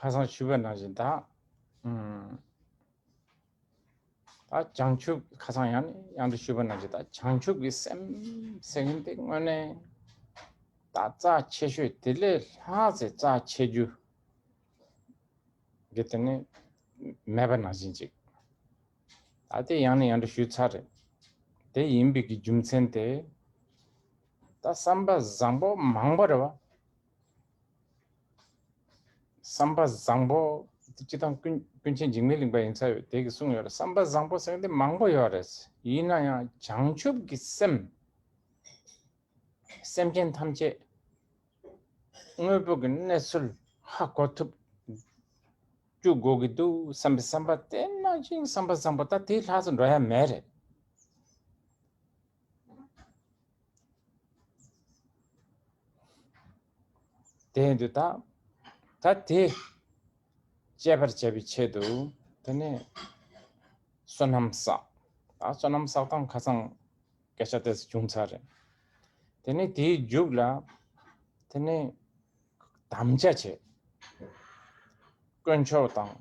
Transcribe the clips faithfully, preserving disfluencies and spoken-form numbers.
ཁ་སང་ཞུས་པ་ནང་བཞིན་ད། ཨུམ། ད་བྱང་ཆུབ་ཁ་སང་ཡང་ནས་ཡང་དུ་ཞུས་པ་ནང་བཞིན་ད་བྱང་ཆུབ་ཀྱི་སེམས་ཟེར་མཁན་དེ་དངོས་གནས་ད་རྩ་ཆེ་ཤོས་དེ་ལས་ལྷག་ཙེ་རྩ་ཆེ་རྒྱུ་གི་དེ་ནི་མེད་པ་ནང་བཞིན་ཅིག་ད་དེ་ཡང་ནས་ཡང་དུ་ཞུས་ཚར་རེད། དེ་ཡིན་པའི་གི་རྒྱུ་མཚན་དེ་ད་བསམ་པ་བཟང་པོ་མང་པོ་རེད་བ། བསམ་པ་བཟང་པོ་སྤྱི་དང་ཀུན་ཀུན་མཁྱེན་འཇིགས་མེད་གླིང་པ་ཡིན་ས་ཡོད་དེ་གི་གསུངས་ཡོད་རེད། བསམ་པ་བཟང་པོ་ཟེར་མཁན་དེ་མང་པོ་ཡོད་རེད། ཡིན་ན་ཡང་བྱང་ཆུབ་ཀྱི་སེམས། སེམས་ཅན་ཐམས་ཅད་དངོས་པོ་གི་གནས་ཚུལ་ཧ་གོ་ཐུབ་བཅུག་དགོས་ཀྱི་འདུག་བསམ་པའི་བསམ་པ་དེ་ནང་བཞིན་བསམ་པ་བཟང་པོ་ད་དེའི་ལྷག་ཙམ་འགྲོ་ཡ་མེད་རེད། དེ་ཡིན་དུས་ད་ད་དེ་སྤྱད་པར་བྱ་བའི་ཆེད་དུ་དེ་ནས་བསོད་ནམས་བསགས། ད་བསོད་ནམས་བསགས་སྟངས་ཁ་སང་སྐད་ཆ་ཏོག་ཙམ་བྱུང་ཚར་རེད། དེ་ནས་དེའི་མཇུག་ལ་དེ་ནས་དམ་བཅའ་བྱས། དཀོན་མཆོག་དང་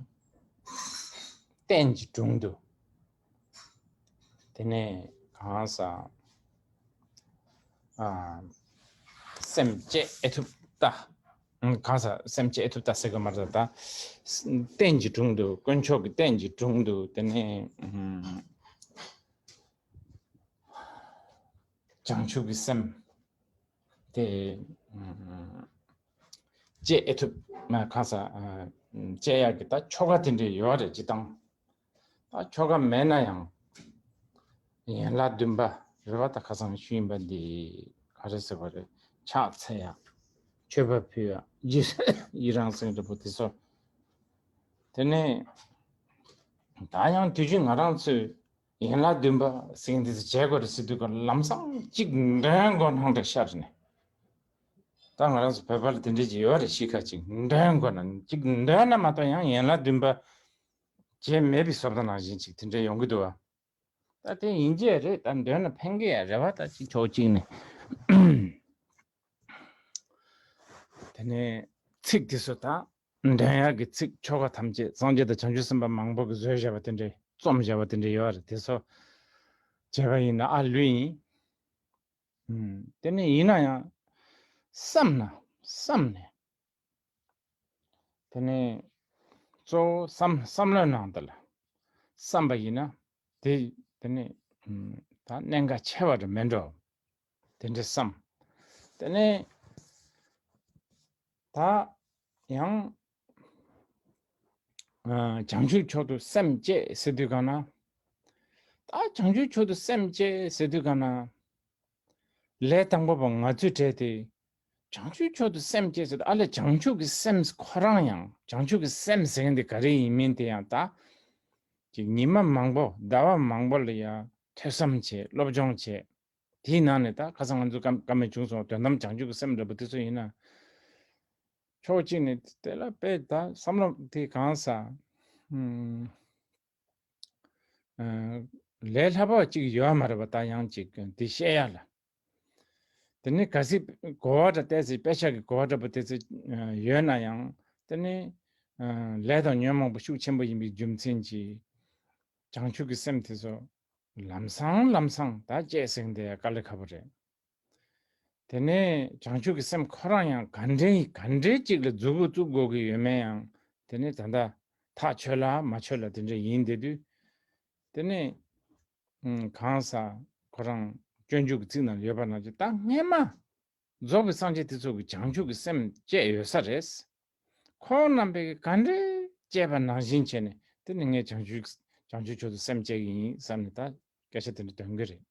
རྟེན་གྱི་དྲུང་དུ། དེ་ནས་གང་ཟག་ཨ། སེམས་བསྐྱེད་ཨེ་ཐུབ་ལྟ། ཨ། གང་ཟག་སེམས་བསྐྱེད་ཨེ་ཐུབ་ལྟ་ཟེར་གི་མ་རེད་ད། རྟེན་གྱི་དྲུང་དུ་དཀོན་མཆོག་གི་རྟེན་གྱི་དྲུང་དུ་དེ་ནས་ཨ། བྱང་ཆུབ་ཀྱི་སེམས་དེ་ཨ། བསྐྱེད་ཨེ་ཐུབ་མ་གང་ཟག་ཨ། བསྐྱེད་ཡག་གི་ད་ཆོ་ག་དེ་འདྲ་ཡོད་རེད་སྤྱིར་བཏང་། ད་ཆོ་ག་མེད་ན་ཡང་ཡན་ལག་བདུན་པ་རེད་བ། ད་ཁ་སང་ཞུས་ཡིན་པ་འདི་ག་རེ་ཟེར་བ་རེད། ཕྱག་འཚལ་ཡ། མཆོད་པ་ཕུལ་ཡ། ཡི་ཡི་རང་སེམས་འདྲ་པོ་དེ་ཚོ། དེ་ནས་ད་ཡང་དུས་རྒྱུན་ང་རང་ཚོས་ཡན་ལག་བདུན་པ་ཟེར་མཁན་དེ་ཚོ་བྱེད་དགོས་རེད་ཟེར་དུས་ཀ་ལམ་སང་གཅིག་འདོན་དགོས་སྣང་འདྲ་ཤར་ནས། ད་ང་རང་ཚོ་བོད་པ་ལ་དེ་འདྲས་ཅིག་ཡོད་རེད། གཤིས་ཀ་ཅིག་འདོན་དགོས་ན་གཅིག་འདོན་ན་མ་གཏོགས་ཡང་ཡན་ལག་བདུན་པ་བྱས་མེད་པའི་བཟོ་ལྟ་ནང་བཞིན་ཅིག་དེ་འདྲས་ཡོང་གི་འདུག་བ། ད་དེ་ཡིན་གྱི་རེད། ད་འདོན་ན་ཕན་གི་ཡ་རེད་བ། ད་ཅིག་ཕྱོགས་གཅིག་ནས། དེ་ནས་ཚིག་དེ་ཚོ་ད་འདོན་ཡག་གི་ཚིག་ཆོ་ག་ཐམས་ཅད་སངས་རྒྱས་དང་བྱང་ཆུབ་སེམས་དཔའ་མང་པོ་གིས་བཟོས་བཞག་པ་དེ་འདྲས་རྩོམ་བཞག་པ་དེ་འདྲས་ཡོད་རེད། དེ་ཚོ་བྱས་པ་ཡིན་ན་ཨ་ལུས་ཡིན། ཨུམ། དེ་ནས་ཡིན་ན་ཡང་བསམ་ན་བསམ་ནས། དེ་ནས་གཙོ་བོ་བསམ་བསམ་བློའི་ནང་དུ་ལ་བསམ་པ་ཡིན་ན་དེ་དེ་ནས་ཨུམ། ད་གནད་འགག་ཆེ་བ་རེད་མེད་འགྲོ། དེ་འདྲའི་བསམ། དེ་ནས་ད་ཡང་ཨ། བྱང་ཆུབ་མཆོག་ཏུ་སེམས་བསྐྱེད་ཟེར་དུས་གང་ན། ད་བྱང་ཆུབ་མཆོག་ཏུ་སེམས་བསྐྱེད་ཟེར་དུས་གང་ན། ལས་དང་པོ་པ་ང་ཚོས་བྲལ་ཏེ། བྱང་ཆུབ་མཆོག་ཏུ་སེམས་བསྐྱེད་ཟེར་ཨ་ལས་བྱང་ཆུབ་ཀྱི་སེམས་ཁོ་རང་ཡང་བྱང་ཆུབ་ཀྱི་སེམས་ཟེར་མཁན་དེ་ག་རེ་ཡིན་མིན་དེ་ཡང་ད། ཅིག་ཉི་མ་མང་པོ་ཟླ་བ་མང་པོ་ལ་ཡང་ཐོས་བསམ་བྱས་སློབ་སྦྱོང་བྱས། དེའི་ནང་ནས་ད་ཁ་སང་ང་ཚོ་བཀའ་བཀའ་མོལ་བྱུང་སོང་། དོན་དམ་བྱང་ཆུབ་ཀྱི་སེམས་འདྲ་པོ་དེ་ཚོ་ཡིན་ན། ཕྱོགས་གཅིག་ནས་དེ་ལ་དཔེ་ད་བསམ་བློ་དེ་གང་ཟག་ཨུམ། ཨ། ལས་སླ་པོ་གཅིག་ཡོད་མ་རེད་པ། ད་ཡང་གཅིག་དེ་བཤད་ཡ་ལ། དེ་ནས་གལ་སྲིད་གོ་བ་འདྲ་བལྟས་ཚེ་དཔེ་ཆ་གི་གོ་བ་འདྲ་པོ་དེ་ཚོ་ཡོད་ན་ཡང་དེ་ནས་ལས་དང་ཉོན་མོངས་པ་ཤུགས་ཆེན་པོ་ཡིན་པའི་རྒྱུ་མཚན་གྱིས་བྱང་ཆུབ་ཀྱི་སེམས་དེ་ཚོ་ལམ་སང་ལམ་སང་ད་བསྐྱེད་ཟིན་དེ་དཀའ་ལས་ཁག་པོ་རེད། དེ་ནས་བྱང་ཆུབ་ཀྱི་སེམས་ཁོ་རང་ཡང་ག་འདྲའི་ག་འདྲའི་ཅིག་ལ་མཛུབ་གུ་བཙུགས་དགོས་ཀྱི་ཡོད་མེད་ཡང་དེ་ནས་ད་ལྟ་ཐག་ཆོད་ལ་མ་ཆོད་ལ་དེ་འདྲ་ཡིན་བསྡད་དུས། དེ་ནས་ཨུམ། གང་ཟག་ཁོ་རང་སྤྱོད་འཇུག་གི་ཚིག་ནང་ཡོད་པ་ནང་བཞིན་ད་སྔས་མ་རྫོགས་པའི་སངས་རྒྱས་དེ་ཚོ་གིས་བྱང་ཆུབ་ཀྱི་སེམས་བསྐྱེད་ཡོད་ས་རེད། ཁོང་རྣམ་པས་ག་འདྲའི་བསྐྱེད་པ་ནང་བཞིན་བྱས་ནས་དེ་ནི་ངས་བྱང་ཆུབ་བྱང་ཆུབ་མཆོག་ཏུ་སེམས་བསྐྱེད་ཀྱི་ཡིན་བསམ་ནས་ད་སྐད་ཆ་དེ་འདྲ་འདོན་གྱི་རེད།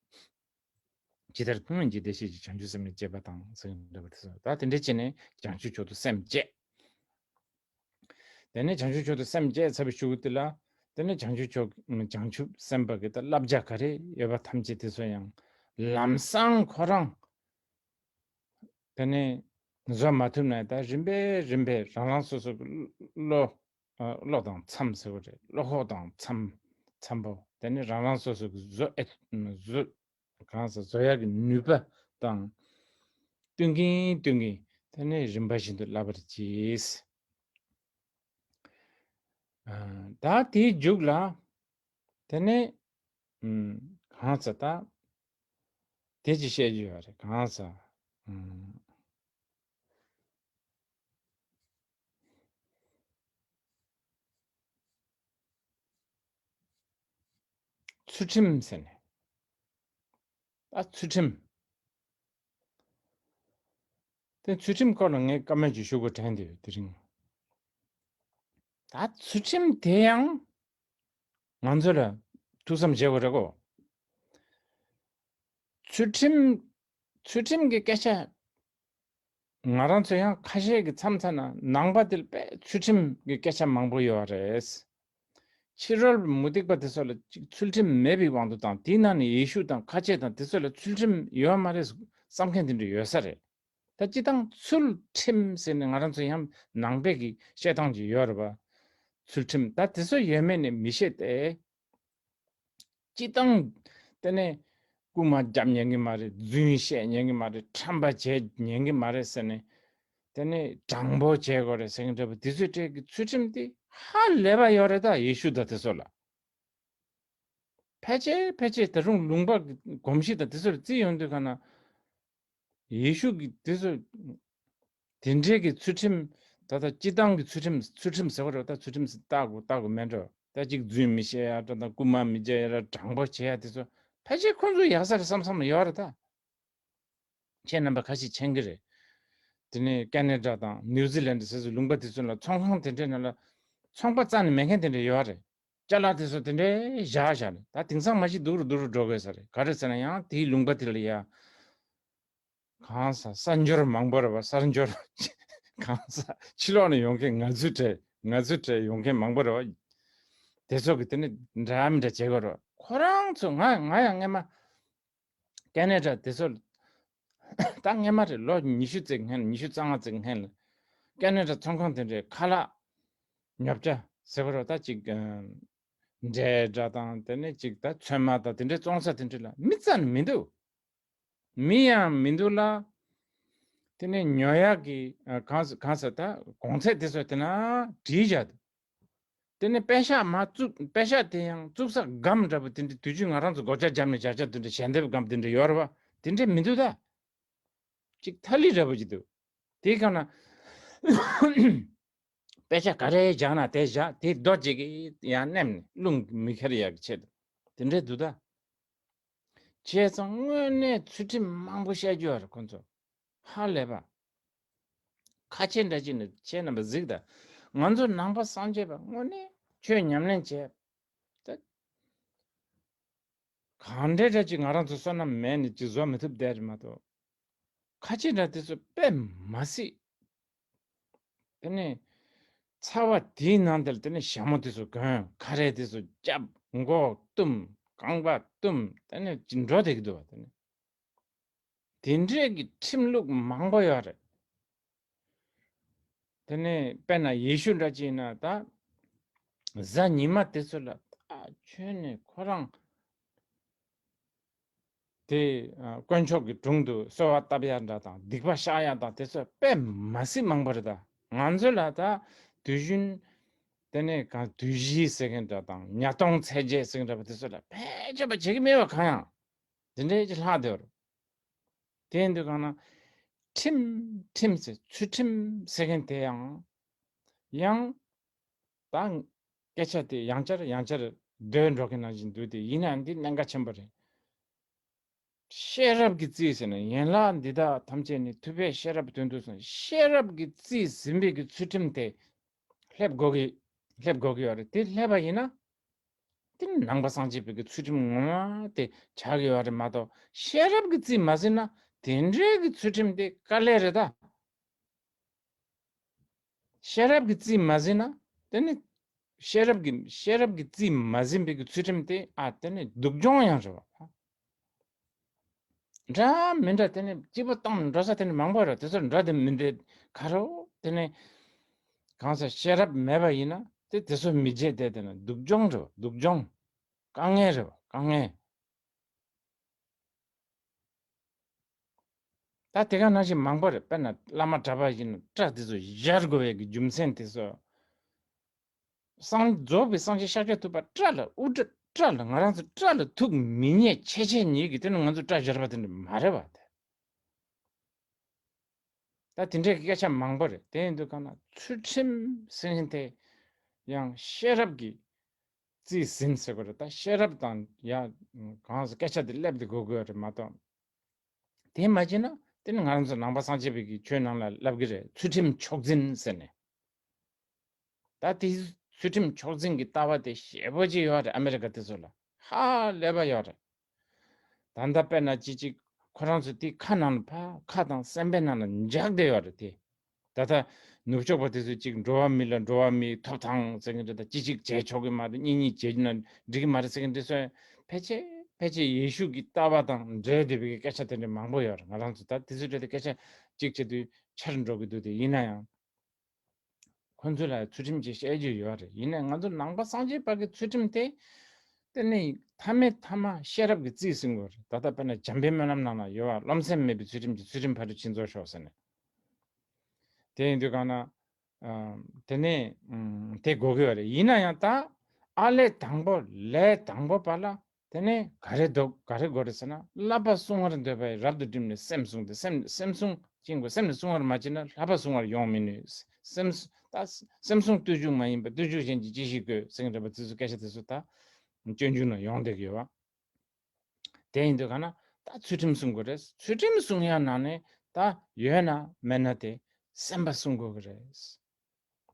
ཇི་ལྟར་སྔོན་གྱི་བདེ་གཤེགས་ཀྱིས་བྱང་ཆུབ་སེམས་ལ་བསྐྱེད་པ་དང་ཟེར་འདྲ་པོ་དེ་ཚོ་ད་དེ་འདྲ་བྱས་ནས་བྱང་ཆུབ་མཆོག་ཏུ་སེམས་བསྐྱེད། དེ་ནས་བྱང་ཆུབ་མཆོག་ཏུ་སེམས་བསྐྱེད་ཚར་བའི་གཞུག་གུ་དེ་ལ་དེ་ནས་བྱང་ཆུབ་མཆོག་བྱང་ཆུབ་སེམས་དཔའ་གི་ད་བསླབ་བྱ་ག་རེ་ཡོད་པ་ཐམས་ཅད་དེ་ཚོ་ཡང་ལམ་སང་ཁོ་རང་དེ་ནས་བཟོ་མ་ཐུབ་ན་ད་རིམ་པས་རིམ་པས་རང་རང་སོ་སོ་གི་བློ་བློ་དང་འཚམ་ཟེར་བ་རེད། བློ་ཁོག་དང་འཚམ་འཚམ་པོ་དེ་ནས་རང་རང་སོ་སོ་གི་བཟོ་ཨེ་བཟོ་གང་ཟག་བཟོ་ཡག་གི་ནུས་པ་དང་། བསྟུན་གིན་བསྟུན་གིན་དེ་ནས་རིམ་པ་བཞིན་དུ་བསླབ་པར་གྱིས། ད་དེའི་མཇུག་ལ། དེ་ནས་གང་ཟག་ད་དེ་ཅི་བཤད་རྒྱུ་ཡོད་རེད། གང་ཟག་ཚུལ་ཁྲིམས་ཟེར་ནས། ད་ཚུལ་ཁྲིམས། དེ་ཚུལ་ཁྲིམས་སྐོར་ལ་ངས་བཀའ་མོལ་ཅིག་ཞུ་དགོས་དྲན་དེ་ཡོད་དེ་རིང་། ད་ཚུལ་ཁྲིམས་དེ་ཡང་ང་ཚོ་ལ་ཐུགས་བསམ་བཞེས་དགོས་རེད་གོ། ཚུལ་ཁྲིམས། ཚུལ་ཁྲིམས་ཀྱི་སྐད་ཆ། ང་རང་ཚོ་ཡང་ཁ་ཤས་ཀྱི་མཚམས་མཚམས་ན་ནང་པ་དེ་ལ་དཔེ་ཚུལ་ཁྲིམས་ཀྱི་སྐད་ཆ་མང་པོ་ཡོད་རེད། ཕྱི་རོལ་མུ་སྟེགས་པ་དེ་ཚོ་ལ་ཅིག་ཚུལ་ཁྲིམས་མེད་པའི་དབང་དུ་བཏང་། དེའི་ནང་ནས་ཡེ་ཤུ་དང་ཁ་ཆེ་དང་དེ་ཚོ་ལ་ཚུལ་ཁྲིམས་ཡོད་མ་རེད་བསམ་མཁན་དེ་འདྲ་ཡོད་ས་རེད། ད་སྤྱི་བཏང་ཚུལ་ཁྲིམས་ཟེར་ནས་ང་རང་ཚོ་ཡང་ནང་པའི་གི་བཤད་སྟངས་ཅིག་ཡོད་རེད་པ། ཚུལ་ཁྲིམས་ད་དེ་ཚོ་ཡོད་མེད་ནས་མི་ཤེས་ཏེ། སྤྱི་བཏང་དེ་ནས་རྐུན་མ་རྒྱབ་ཉན་གི་མ་རེད། རྫུན་བཤད་ཉན་གི་མ་རེད། ཁྲམ་པ་བྱས་ཉན་གི་མ་རེད་ཟེར་ནས། དེ་ནས་དྲང་པོ་བྱེད་དགོས་རེད་ཟེར་མཁན་འདྲ་པོ་དེ་ཚོའི་གྲས་ཀྱི་ཚུལ་ཁྲིམས་དེ་ཧ་ལས་པ་ཡོད་རེད། ད་ཡེ་ཤུ་དང་དེ་ཚོ་ལ་ཕལ་ཆེར་ཕལ་ཆེར་ད་རུང་ལུང་པ་གི་གོམས་གཤིས་དང་དེ་ཚོ་ལ་བརྩིས་ཡོང་དུས་ག་ན། ཡེ་ཤུ་གི་དེ་ཚོ་དེ་འདྲའི་གི་ཚུལ་ཁྲིམས། ད་ལྟ་སྤྱི་བཏང་གི་ཚུལ་ཁྲིམས། ཚུལ་ཁྲིམས་ཟེར་བ་རེད། ད་ཚུལ་ཁྲིམས་ཟེར་ལྟ་དགོས་ལྟ་དགོས་མེད་འགྲོ། ད་ཅིག་རྫུན་མི་བཤད་ཡ་འདྲ་དང་རྐུན་མ་མི་བྱེད་ཡ་འདྲ། དྲང་པོ་བྱེད་ཡ་དེ་ཚོ་ཕལ་ཆེར་ཁོང་ཚོ་ཡག་ས་རེད་བསམ་བསམ་ཡོད་རེད་ད། ཁྱེད་རྣམ་པ་ཁ་ཤས་མཁྱེན་གི་རེད། དེ་ནས་ཀེ་ན་ཌ་དང་ནིའུ་ཛི་ལན་ཌ་ཟེར་ཚོ་ལུང་པ་དེ་ཚོ་ལ་ཚོང་ཁང་དེ་འདྲའི་ནང་ལ་ཚོང་པ་རྩ་ནས་མེད་མཁན་དེ་འདྲ་ཡོད་རེད། ཅ་ལག་དེ་ཚོ་དེ་འདྲའི་བཞག་བཞག་རེད། ད་དེང་སང་མ་གཞི་སྡུག་རུ་སྡུག་རུ་འགྲོ་དགོས་ས་རེད། ག་རེ་ཟེར་ན་ཡང་དེའི་ལུང་པ་དེ་ལ་ཡ། གང་ཟག་གསར་འབྱོར་མང་པོ་རེད་པ། གསར་འབྱོར། གང་ཟག་ཕྱི་ལོགས་ནས་ཡོང་མཁན། ང་ཚོའི་གྲས། ང་ཚོའི་གྲས་ཡོང་མཁན་མང་པོ་རེད་པ། དེ་ཚོ་གི་དེ་ནི་འདྲ་མི་འདྲ་བྱེད་དགོས་རེད་པ། ཁོ་རང་ཚོ། ང་ང་ཡང་སྔན་མ་ཀེ་ན་ཌ་དེ་ཚོ་ད་སྔན་མ་རེད། ལོ་ཉི་ཤུ་ཙམ་སྔན། ཉི་ཤུ་རྩ་ལྔ་ཙམ་སྔན་ལ་ཀེ་ན་ཌ་ཚོང་ཁང་དེ་འདྲའི་ཁ་ལག་ཉོ་ཆ་ཟེར་བ་རེད་པ། ད་ཅིག་འབྲས་འདྲ་དང་དེ་ནས་ཅིག་ད་ཚོད་མ་དང་དེ་འདྲའི་བཙོང་ས་དེ་འདྲ་ལ་མི་རྩ་ནས་མི་འདུག་མི་ཡང་མི་འདུག་ལ། དེ་ནས་ཉོ་ཡག་གི་ཨ་གང་ཟག་གང་ཟག་ད་གོང་ཚད་དེ་ཚོ་དེ་ན་བྲིས་བཞག་འདུག་དེ་ནས་པད་ཤག་མ་བཙུགས། པད་ཤག་དེ་ཡང་བཙུགས་ས་སྒམ་འདྲ་པོ་དེ་འདྲ། དུས་རྒྱུན་ང་རང་ཚོ་སྒོ་ལྕགས་བརྒྱབ་ནས་སྦྱར་ཆ་དེ་འདྲ། ཞལ་འདེབས་སྒམ་དེ་འདྲ་ཡོད་རེད་པ། དེ་འདྲ་མི་འདུག་ད་ཅིག་ཐ་ལི་འདྲ་པོ་ཅིག་འདུག་དེའི་སྒང་ན་པད་ཤག་ག་རེ་བཞག་ན་དེ་བཞག་དེ་རྡོ་གཅིག་གིས་ཡང་མནན་ནས་རླུང་མི་ཁྱེར་ཡག་གི་ཆེད་དུ་དེ་འདྲ་འདུག་ད། བྱས་ཙང་དངོས་གནས་ཚུལ་ཁྲིམས་མང་པོ་བཤད་རྒྱུ་ཡོད་རེད་ཁོང་ཚོ། ཧ་ལས་པ། ཁ་ཆེ་འདྲ་ཅིག་ནི་ཁྱེད་རྣམ་པ་གཟིགས་དང་། ང་ཚོ་ནང་པ་སངས་རྒྱས་པ་དངོས་གནས་ཆོས་ཉམས་ལེན་བྱས་ད། གང་འདྲ་འདྲ་ཅིག་ང་རང་ཚོ་བསོད་ནམས་མེད་ནས་ཅིག་བཟོ་མི་ཐུབ་བསྡད་རེད་མ་གཏོགས། ཁ་ཆེ་འདྲ་དེ་ཚོ་དཔེ་མ་སྲིད། དེ་ནས་ཚ་བ་དེའི་ནང་དེར་དེ་ནས་ཞྭ་མོ་དེ་ཚོ་གོན། ཁ་རས་དེ་ཚོ་བརྒྱབ། མགོ་བཏུམ། རྐང་པ་བཏུམ། དེ་ནས་ཅིག་འགྲོ་བསྡད་ཀྱི་འདུག་བ། དེ་ནས་དེ་འདྲས་ཀྱི་ཁྲིམས་ལུགས་མང་པོ་ཡོད་རེད། དེ་ནས་དཔེར་ན་ཡེ་ཤུ་འདྲ་ཅིག་ཡིན་ན་ད་གཟའ་ཉི་མ་དེ་ཚོ་ལ་ད་ཁྱོན་ནས་ཁོ་རང་དེ་ཨ་དཀོན་མཆོག་གི་དྲུང་དུ་གསོལ་བ་བཏབ་ཡ་འདྲ་དང་། སྡིག་པ་བཤགས་ཡ་དང་དེ་ཚོ་དཔེ་མ་སྲིད་མང་པོ་རེད། ད་ང་ཚོ་ལ་ད་དུས་རྒྱུན་དེ་ནས་གང་དུས་བཞི་ཟེར་མཁན་འདྲ་དང་། ཉ་སྟོང་ཚད་བརྒྱད་ཟེར་མཁན་འདྲ་པོ་དེ་ཚོ་ལ་ཕལ་ཆེར་བྱེད་ཀྱི་མེད་པ། གང་ཡང་དེ་འདྲའི་ཅིག་ལྷག་བསྡད་ཡོད་རེད། དེ་ཡིན་དུས་གང་ན་ཁྲིམས། ཁྲིམས་ཟེར། ཚུལ་ཁྲིམས་ཟེར་མཁན་དེ་ཡང་ཡང་ད་སྐད་ཆ་དེ་ཡང་བསྐྱར་ཡང་བསྐྱར་བརྡོལ་འགྲོ་མཁན་ནང་བཞིན་འདུག་དེ་ཡིན་ནའང་འདི་གནད་འགག་ཆེན་པོ་རེད། ཤེས་རབ་ཀྱི་རྩིས་ཟེར་ན། ཡན་ལག་འདི་དག་ཐམས་ཅད་ནི་ཐུབ་པས་ཤེས་རབ་དོན་དུ་གསུངས། ཤེས་རབ་ཀྱི་རྩིས་ཟིན་པའི་གི་ཚུལ་ཁྲིམས་དེ་སླེབས་དགོས་ཀྱི། སླེབས་དགོས་ཀྱི་ཡོད་རེད། དེ་སླེབས་པ་ཡིན་ན། དེ་ནི་ནང་པ་སངས་རྒྱས་པའི་གི་ཚུལ་ཁྲིམས་ངོ་མ་དེ་ཆགས་ཀྱི་ཡོད་རེད་མ་གཏོགས། ཤེས་རབ་ཀྱི་རྩིས་མ་ཟིན་ན་དེ་འདྲའི་གི་ཚུལ་ཁྲིམས་དེ་དཀའ་ལས་རེད་ད། ཤེས་རབ་ཀྱི་རྩིས་མ་ཟིན་ན་དེ་ནི། ཤེས་རབ་ཀྱི། ཤེས་རབ་ཀྱི་རྩིས་མ་ཟིན་པའི་གི་ཚུལ་ཁྲིམས་དེ་ཨ་དེ་ནི་སྡུག་སྦྱོང་ཡང་རེད་བ། འདྲ་མི་འདྲ་དེ་ནི་སྐྱིད་པོ་བཏང་འགྲོ་ས་དེ་ནི་མང་པོ་རེད། དེ་ཚོར་འགྲོ་དེ་མི་འདྲ་ག་རེ་དེ་ནི། གང་ཟག་ཤེས་རབ་མེད་པ་ཡིན་ན་དེ་དེ་ཚོ་མི་བརྗེད་དེ་དེ་ནི་སྡུག་སྦྱོང་རེད་བ། སྡུག་སྦྱོང་། དཀའ་ངལ་རེད་བ། དཀའ་ངལ། ད་དེ་ག་ནང་བཞིན་མང་པོ་རེད། དཔེར་ན་བླ་མ་གྲྭ་པ་ཡིན་ན་སྐྲ་དེ་ཚོ་སྦྱར་དགོས་པའི་གི་རྒྱུ་མཚན་དེ་ཚོ། སངས་རྫོགས་པའི་སངས་རྒྱས་ཤཱཀྱ་ཐུབ་པ་དགྲ་ལ་དབུ་དགྲ་དགྲ་ལ་ང་རང་ཚོ་དགྲ་ལ་ཐུག་མི་ཉན་ཆེ་ཆེ་ཉིད་ཀྱི་དེ་ནི་ང་ཚོ་དགྲ་སྦྱར་བ་དེ་འདྲ་མ་རེད་བ་དེ། ད་དེ་འདྲའི་སྐད་ཆ་མང་པོ་རེད། དེ་ཡིན་དུས་གང་ན་ཚུལ་ཁྲིམས་ཟེར་མཁན་དེ་ཡང་ཤེས་རབ་ཀྱི་རྩིས་ཟིན་ཟེར་དགོས་རེད། ད་ཤེས་རབ་དང་ཡང་གང་ཟེར་སྐད་ཆ་དེ་སླེབས་དེ་དགོས་དགོས་རེད་མ་གཏོགས། དེ་མ་བྱས་ན་དེ་ནི་ང་རང་ཚོ་ནང་པ་སངས་རྒྱས་པའི་གི་ཆོས་ནང་ལ་ལབ་གི་རེད། ཚུལ་ཁྲིམས་མཆོག་འཛིན་ཟེར་ནས། ད་དེ་ཚུལ་ཁྲིམས་མཆོག་འཛིན་གྱི་ལྟ་བ་དེ་ཞེ་པོ་ཅིག་ཡོད་རེད། ཨ་མེ་རི་ཀ་དེ་ཚོ་ལ་ཧ་ལས་པ་ཡོད་རེད། ད་ལྟ་དཔེར་ན་ཅི་ཅིག་ཁོ་རང་ཚོ་དེ་ཁ་ནང་ལ་ཕ་ཁ་དང་སེམས་པའི་ནང་ལ་འཇགས་བསྡད་ཡོད་རེད་དེ། ད་ལྟ་ནུབ་ཕྱོགས་པ་དེ་ཚོ་ཅིག་འགྲོ་བ་མི་ལ་འགྲོ་བ་མིའི་ཐོབ་ཐང་ཟེར་གྱི་རེད། ད་ཅི་ཅིག་བྱས་ཆོག་གི་མ་རེད། གཉིས་གཉིས་བྱས་ན་འགྲིག་གི་མ་རེད་ཟེར་གྱི་འདི་ཚོ་ཕལ་ཆེར་ཕལ་ཆེར་ཡེ་ཤུ་གི་ལྟ་བ་དང་འབྲེལ་བསྡད་པའི་སྐད་ཆ་དེ་འདྲ་མང་པོ་ཡོད་རེད། ང་རང་ཚོ་ད་དེ་ཚོའི་གྲས་དེ་སྐད་ཆ་གཅིག་བྱེད་དུས་ཆེར་འགྲོ་གི་འདུག་དེ་ཡིན་ན་ཡང་། ཁོ་ཚོ་ལ་ཚུལ་ཁྲིམས་ཅིག་བཤད་རྒྱུ་ཡོད་རེད། ཡིན་ནའི་ང་ཚོ་ནང་པ་སངས་རྒྱས་པ་གི་ཚུལ་ཁྲིམས་དེ། དེ་ནི་མཐའ་མའི་མཐའ་མ་ཤེས་རབ་ཀྱི་རྩིས་ཟིན་དགོས་རེད། ད་ལྟ་དཔེར་ན་འཇམ་དཔལ་སྨོན་ལམ་ནང་ལ་ཡོད་བ། རློམ་སེམས་མེད་པའི་ཚུལ་ཁྲིམས་ཀྱིས་ཚུལ་ཁྲིམས་ཕ་རོལ་ཕྱིན་རྫོགས་ཤོག་ཟེར་ནས། དེ་ཡིན་དུས་གང་ན། ཨ། དེ་ནས་ཨམ། དེ་དགོས་ཀྱི་ཡོད་རེད། ཡིན་ན་ཡང་ད་ཨ་ལས་དང་པོ་ལས་དང་པོ་བར་ལ། དེ་ནས་ག་རེ་འདུག་ག་རེ་དགོས་རེད་ཟེར་ན། བསླབ་པ་བསྲུང་བར་འདོད་པས་རབ་ཏུ་བསྒྲིམས་ནས་སེམས་བསྲུང་སྟེ། སེམས་སེམས་བསྲུང་བྱེད་དགོས། སེམས་ནི་བསྲུང་བར་མ་བྱས་ན་བསླབ་པ་བསྲུང་བར་ཡོང་མི་ནུས། སེམས་ད་སེམས་བསྲུང་བརྟུལ་ཞུགས་མ་ཡིན་པ། བརྟུལ་ཞུགས་གཞན་གྱིས་ཅི་ཞིག་དགོས་ཟེར་གྱི་རེད་པ། དེ་ཚོ་སྐད་ཆ་དེ་ཚོ་ད་སྤྱོད་འཇུག་ནང་ཡོང་བསྡད་ཀྱི་ཡོད་པ། དེ་ཡིན་དུས་གང་ན་ད་ཚུལ་ཁྲིམས་བསྲུང་དགོས་རེད། ཚུལ་ཁྲིམས་བསྲུང་ཡ་ནང་ནས་ད་ཡོད་ན་མེད་ན་དེ་སེམས་པ་བསྲུང་དགོས་ཀྱི་རེད།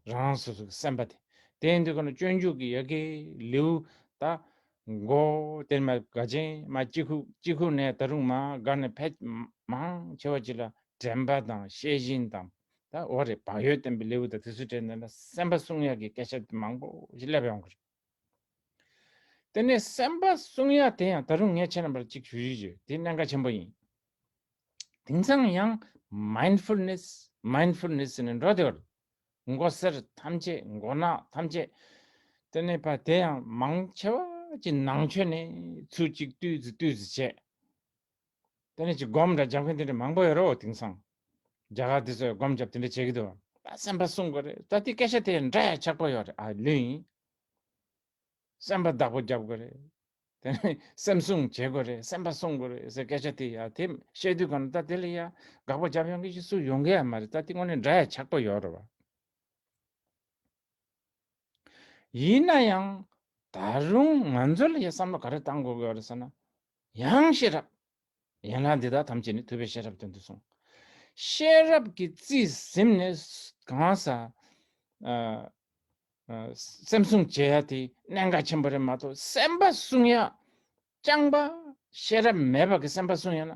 རང་རང་སོ་སོ་གི་སེམས་པ་དེ། དེ་ཡིན་དུས་གང་ན་སྤྱོད་འཇུག་གི་ཡ་གི་ལེའུ་ད་མགོ་དེར་མ་དགའ་ཆེན་མ་གཅིག་ཁུག་གཅིག་ཁུག་ནས་ད་རུང་མ་དགའ་ནས་ཕལ་མང་ཆེ་བ་ཅིག་ལ་དྲན་པ་དང་ཤེས་བཞིན་དང་ད་འོ་རེད། བག་ཡོད་བསྟེན་པའི་ལེའུ་དང་དེ་ཚོའི་གྲས་འདི་ལ་སེམས་པ་བསྲུང་ཡ་གི་སྐད་ཆ་དེ་མང་པོ་ཞིག་སླེབས་ཡོང་གི་རེད། དེ་ནས་སེམས་པ་བསྲུང་ཡ་དེ་ཡང་ད་རུང་ངས་ཁྱེད་རྣམ་པར་གཅིག་ཞུ་ཞུ་ཞུ་དེ་གནད་འགག་ཆེན་པོ་ཡིན། དེང་སང་ཡང་མའིན་ཌ་ཕུལ་ནེས་མའིན་ཌ་ཕུལ་ནེས་ཟེར་ནས་འགྲོ་དེ་བར་མགོ་སེར་ཐམས་ཅད་མགོ་ནག་ཐམས་ཅད། དེ་ནས་ཕ་དེ་ཡང་མང་ཆེ་བ་ཅིག་ནང་ཆོས་ནས་ཚུར་གཅིག་བཏུས་ཟིག་བཏུས་ཟིག་བྱས། དེ་ནས་ཅིག་སྒོམ་འདྲ་རྒྱབ་མཁན་དེ་འདྲ་མང་པོ་ཡོད་རེད་འོ་དེང་སང་། རྒྱ་གར་དེ་ཚོས་སྒོམ་རྒྱབ་དེ་འདྲ་བྱེད་ཀྱི་འདུག་ད་སེམས་པ་བསྲུང་དགོས་རེད། ད་དེ་སྐད་ཆ་དེ་འདྲ་ཡ་ཆགས་པོ་ཡོད་རེད། ཨ་ལོས་ཡིན། སེམས་པ་བདག་པོ་རྒྱབ་དགོས་རེད། དེ་ནས་སེམས་བསྲུང་བྱེད་དགོས་རེད། སེམས་པ་བསྲུང་དགོས་རེད་ཟེར་སྐད་ཆ་དེ་ཡ་དེ་བཤད་དུས་གང་ད་དེ་ལ་ཡ་དགག་པ་རྒྱབ་ཡོང་མཁན་ཞིག་སུ་ཡོང་གི་ཡ་མ་རེད། ད་དེ་དངོས་གནས་འདྲ་ཡ་ཆགས་པོ་ཡོད་རེད་བ། ཡིན་ན་ཡང་ད་རུང་ང་ཚོ་ལ་ཡ་བསམ་བློ་ག་རེ་བཏང་དགོས་ཀྱི་ཡོད་རེད་ཟེར་ན། ཡང་ཤེས་རབ། ཡན་ལག་འདི་དག་ཐམས་ཅད་ནི་ཐུབ་པས་ཤེས་རབ་སྟོན་ཏུ་གསུངས། ཤེས་རབ་ཀྱི་རྩིས་ཟིན་ནས་གང་ཟག་ཨ། ཨ། སེམས་བསྲུང་བྱེད་ཡ་དེ་གནད་འགག་ཆེན་པོ་རེད་མ་གཏོགས་སེམས་པ་བསྲུང་ཡ་རྐྱང་པ་ཤེས་རབ་མེད་པ་གི་སེམས་པ་བསྲུང་ཡ་ན་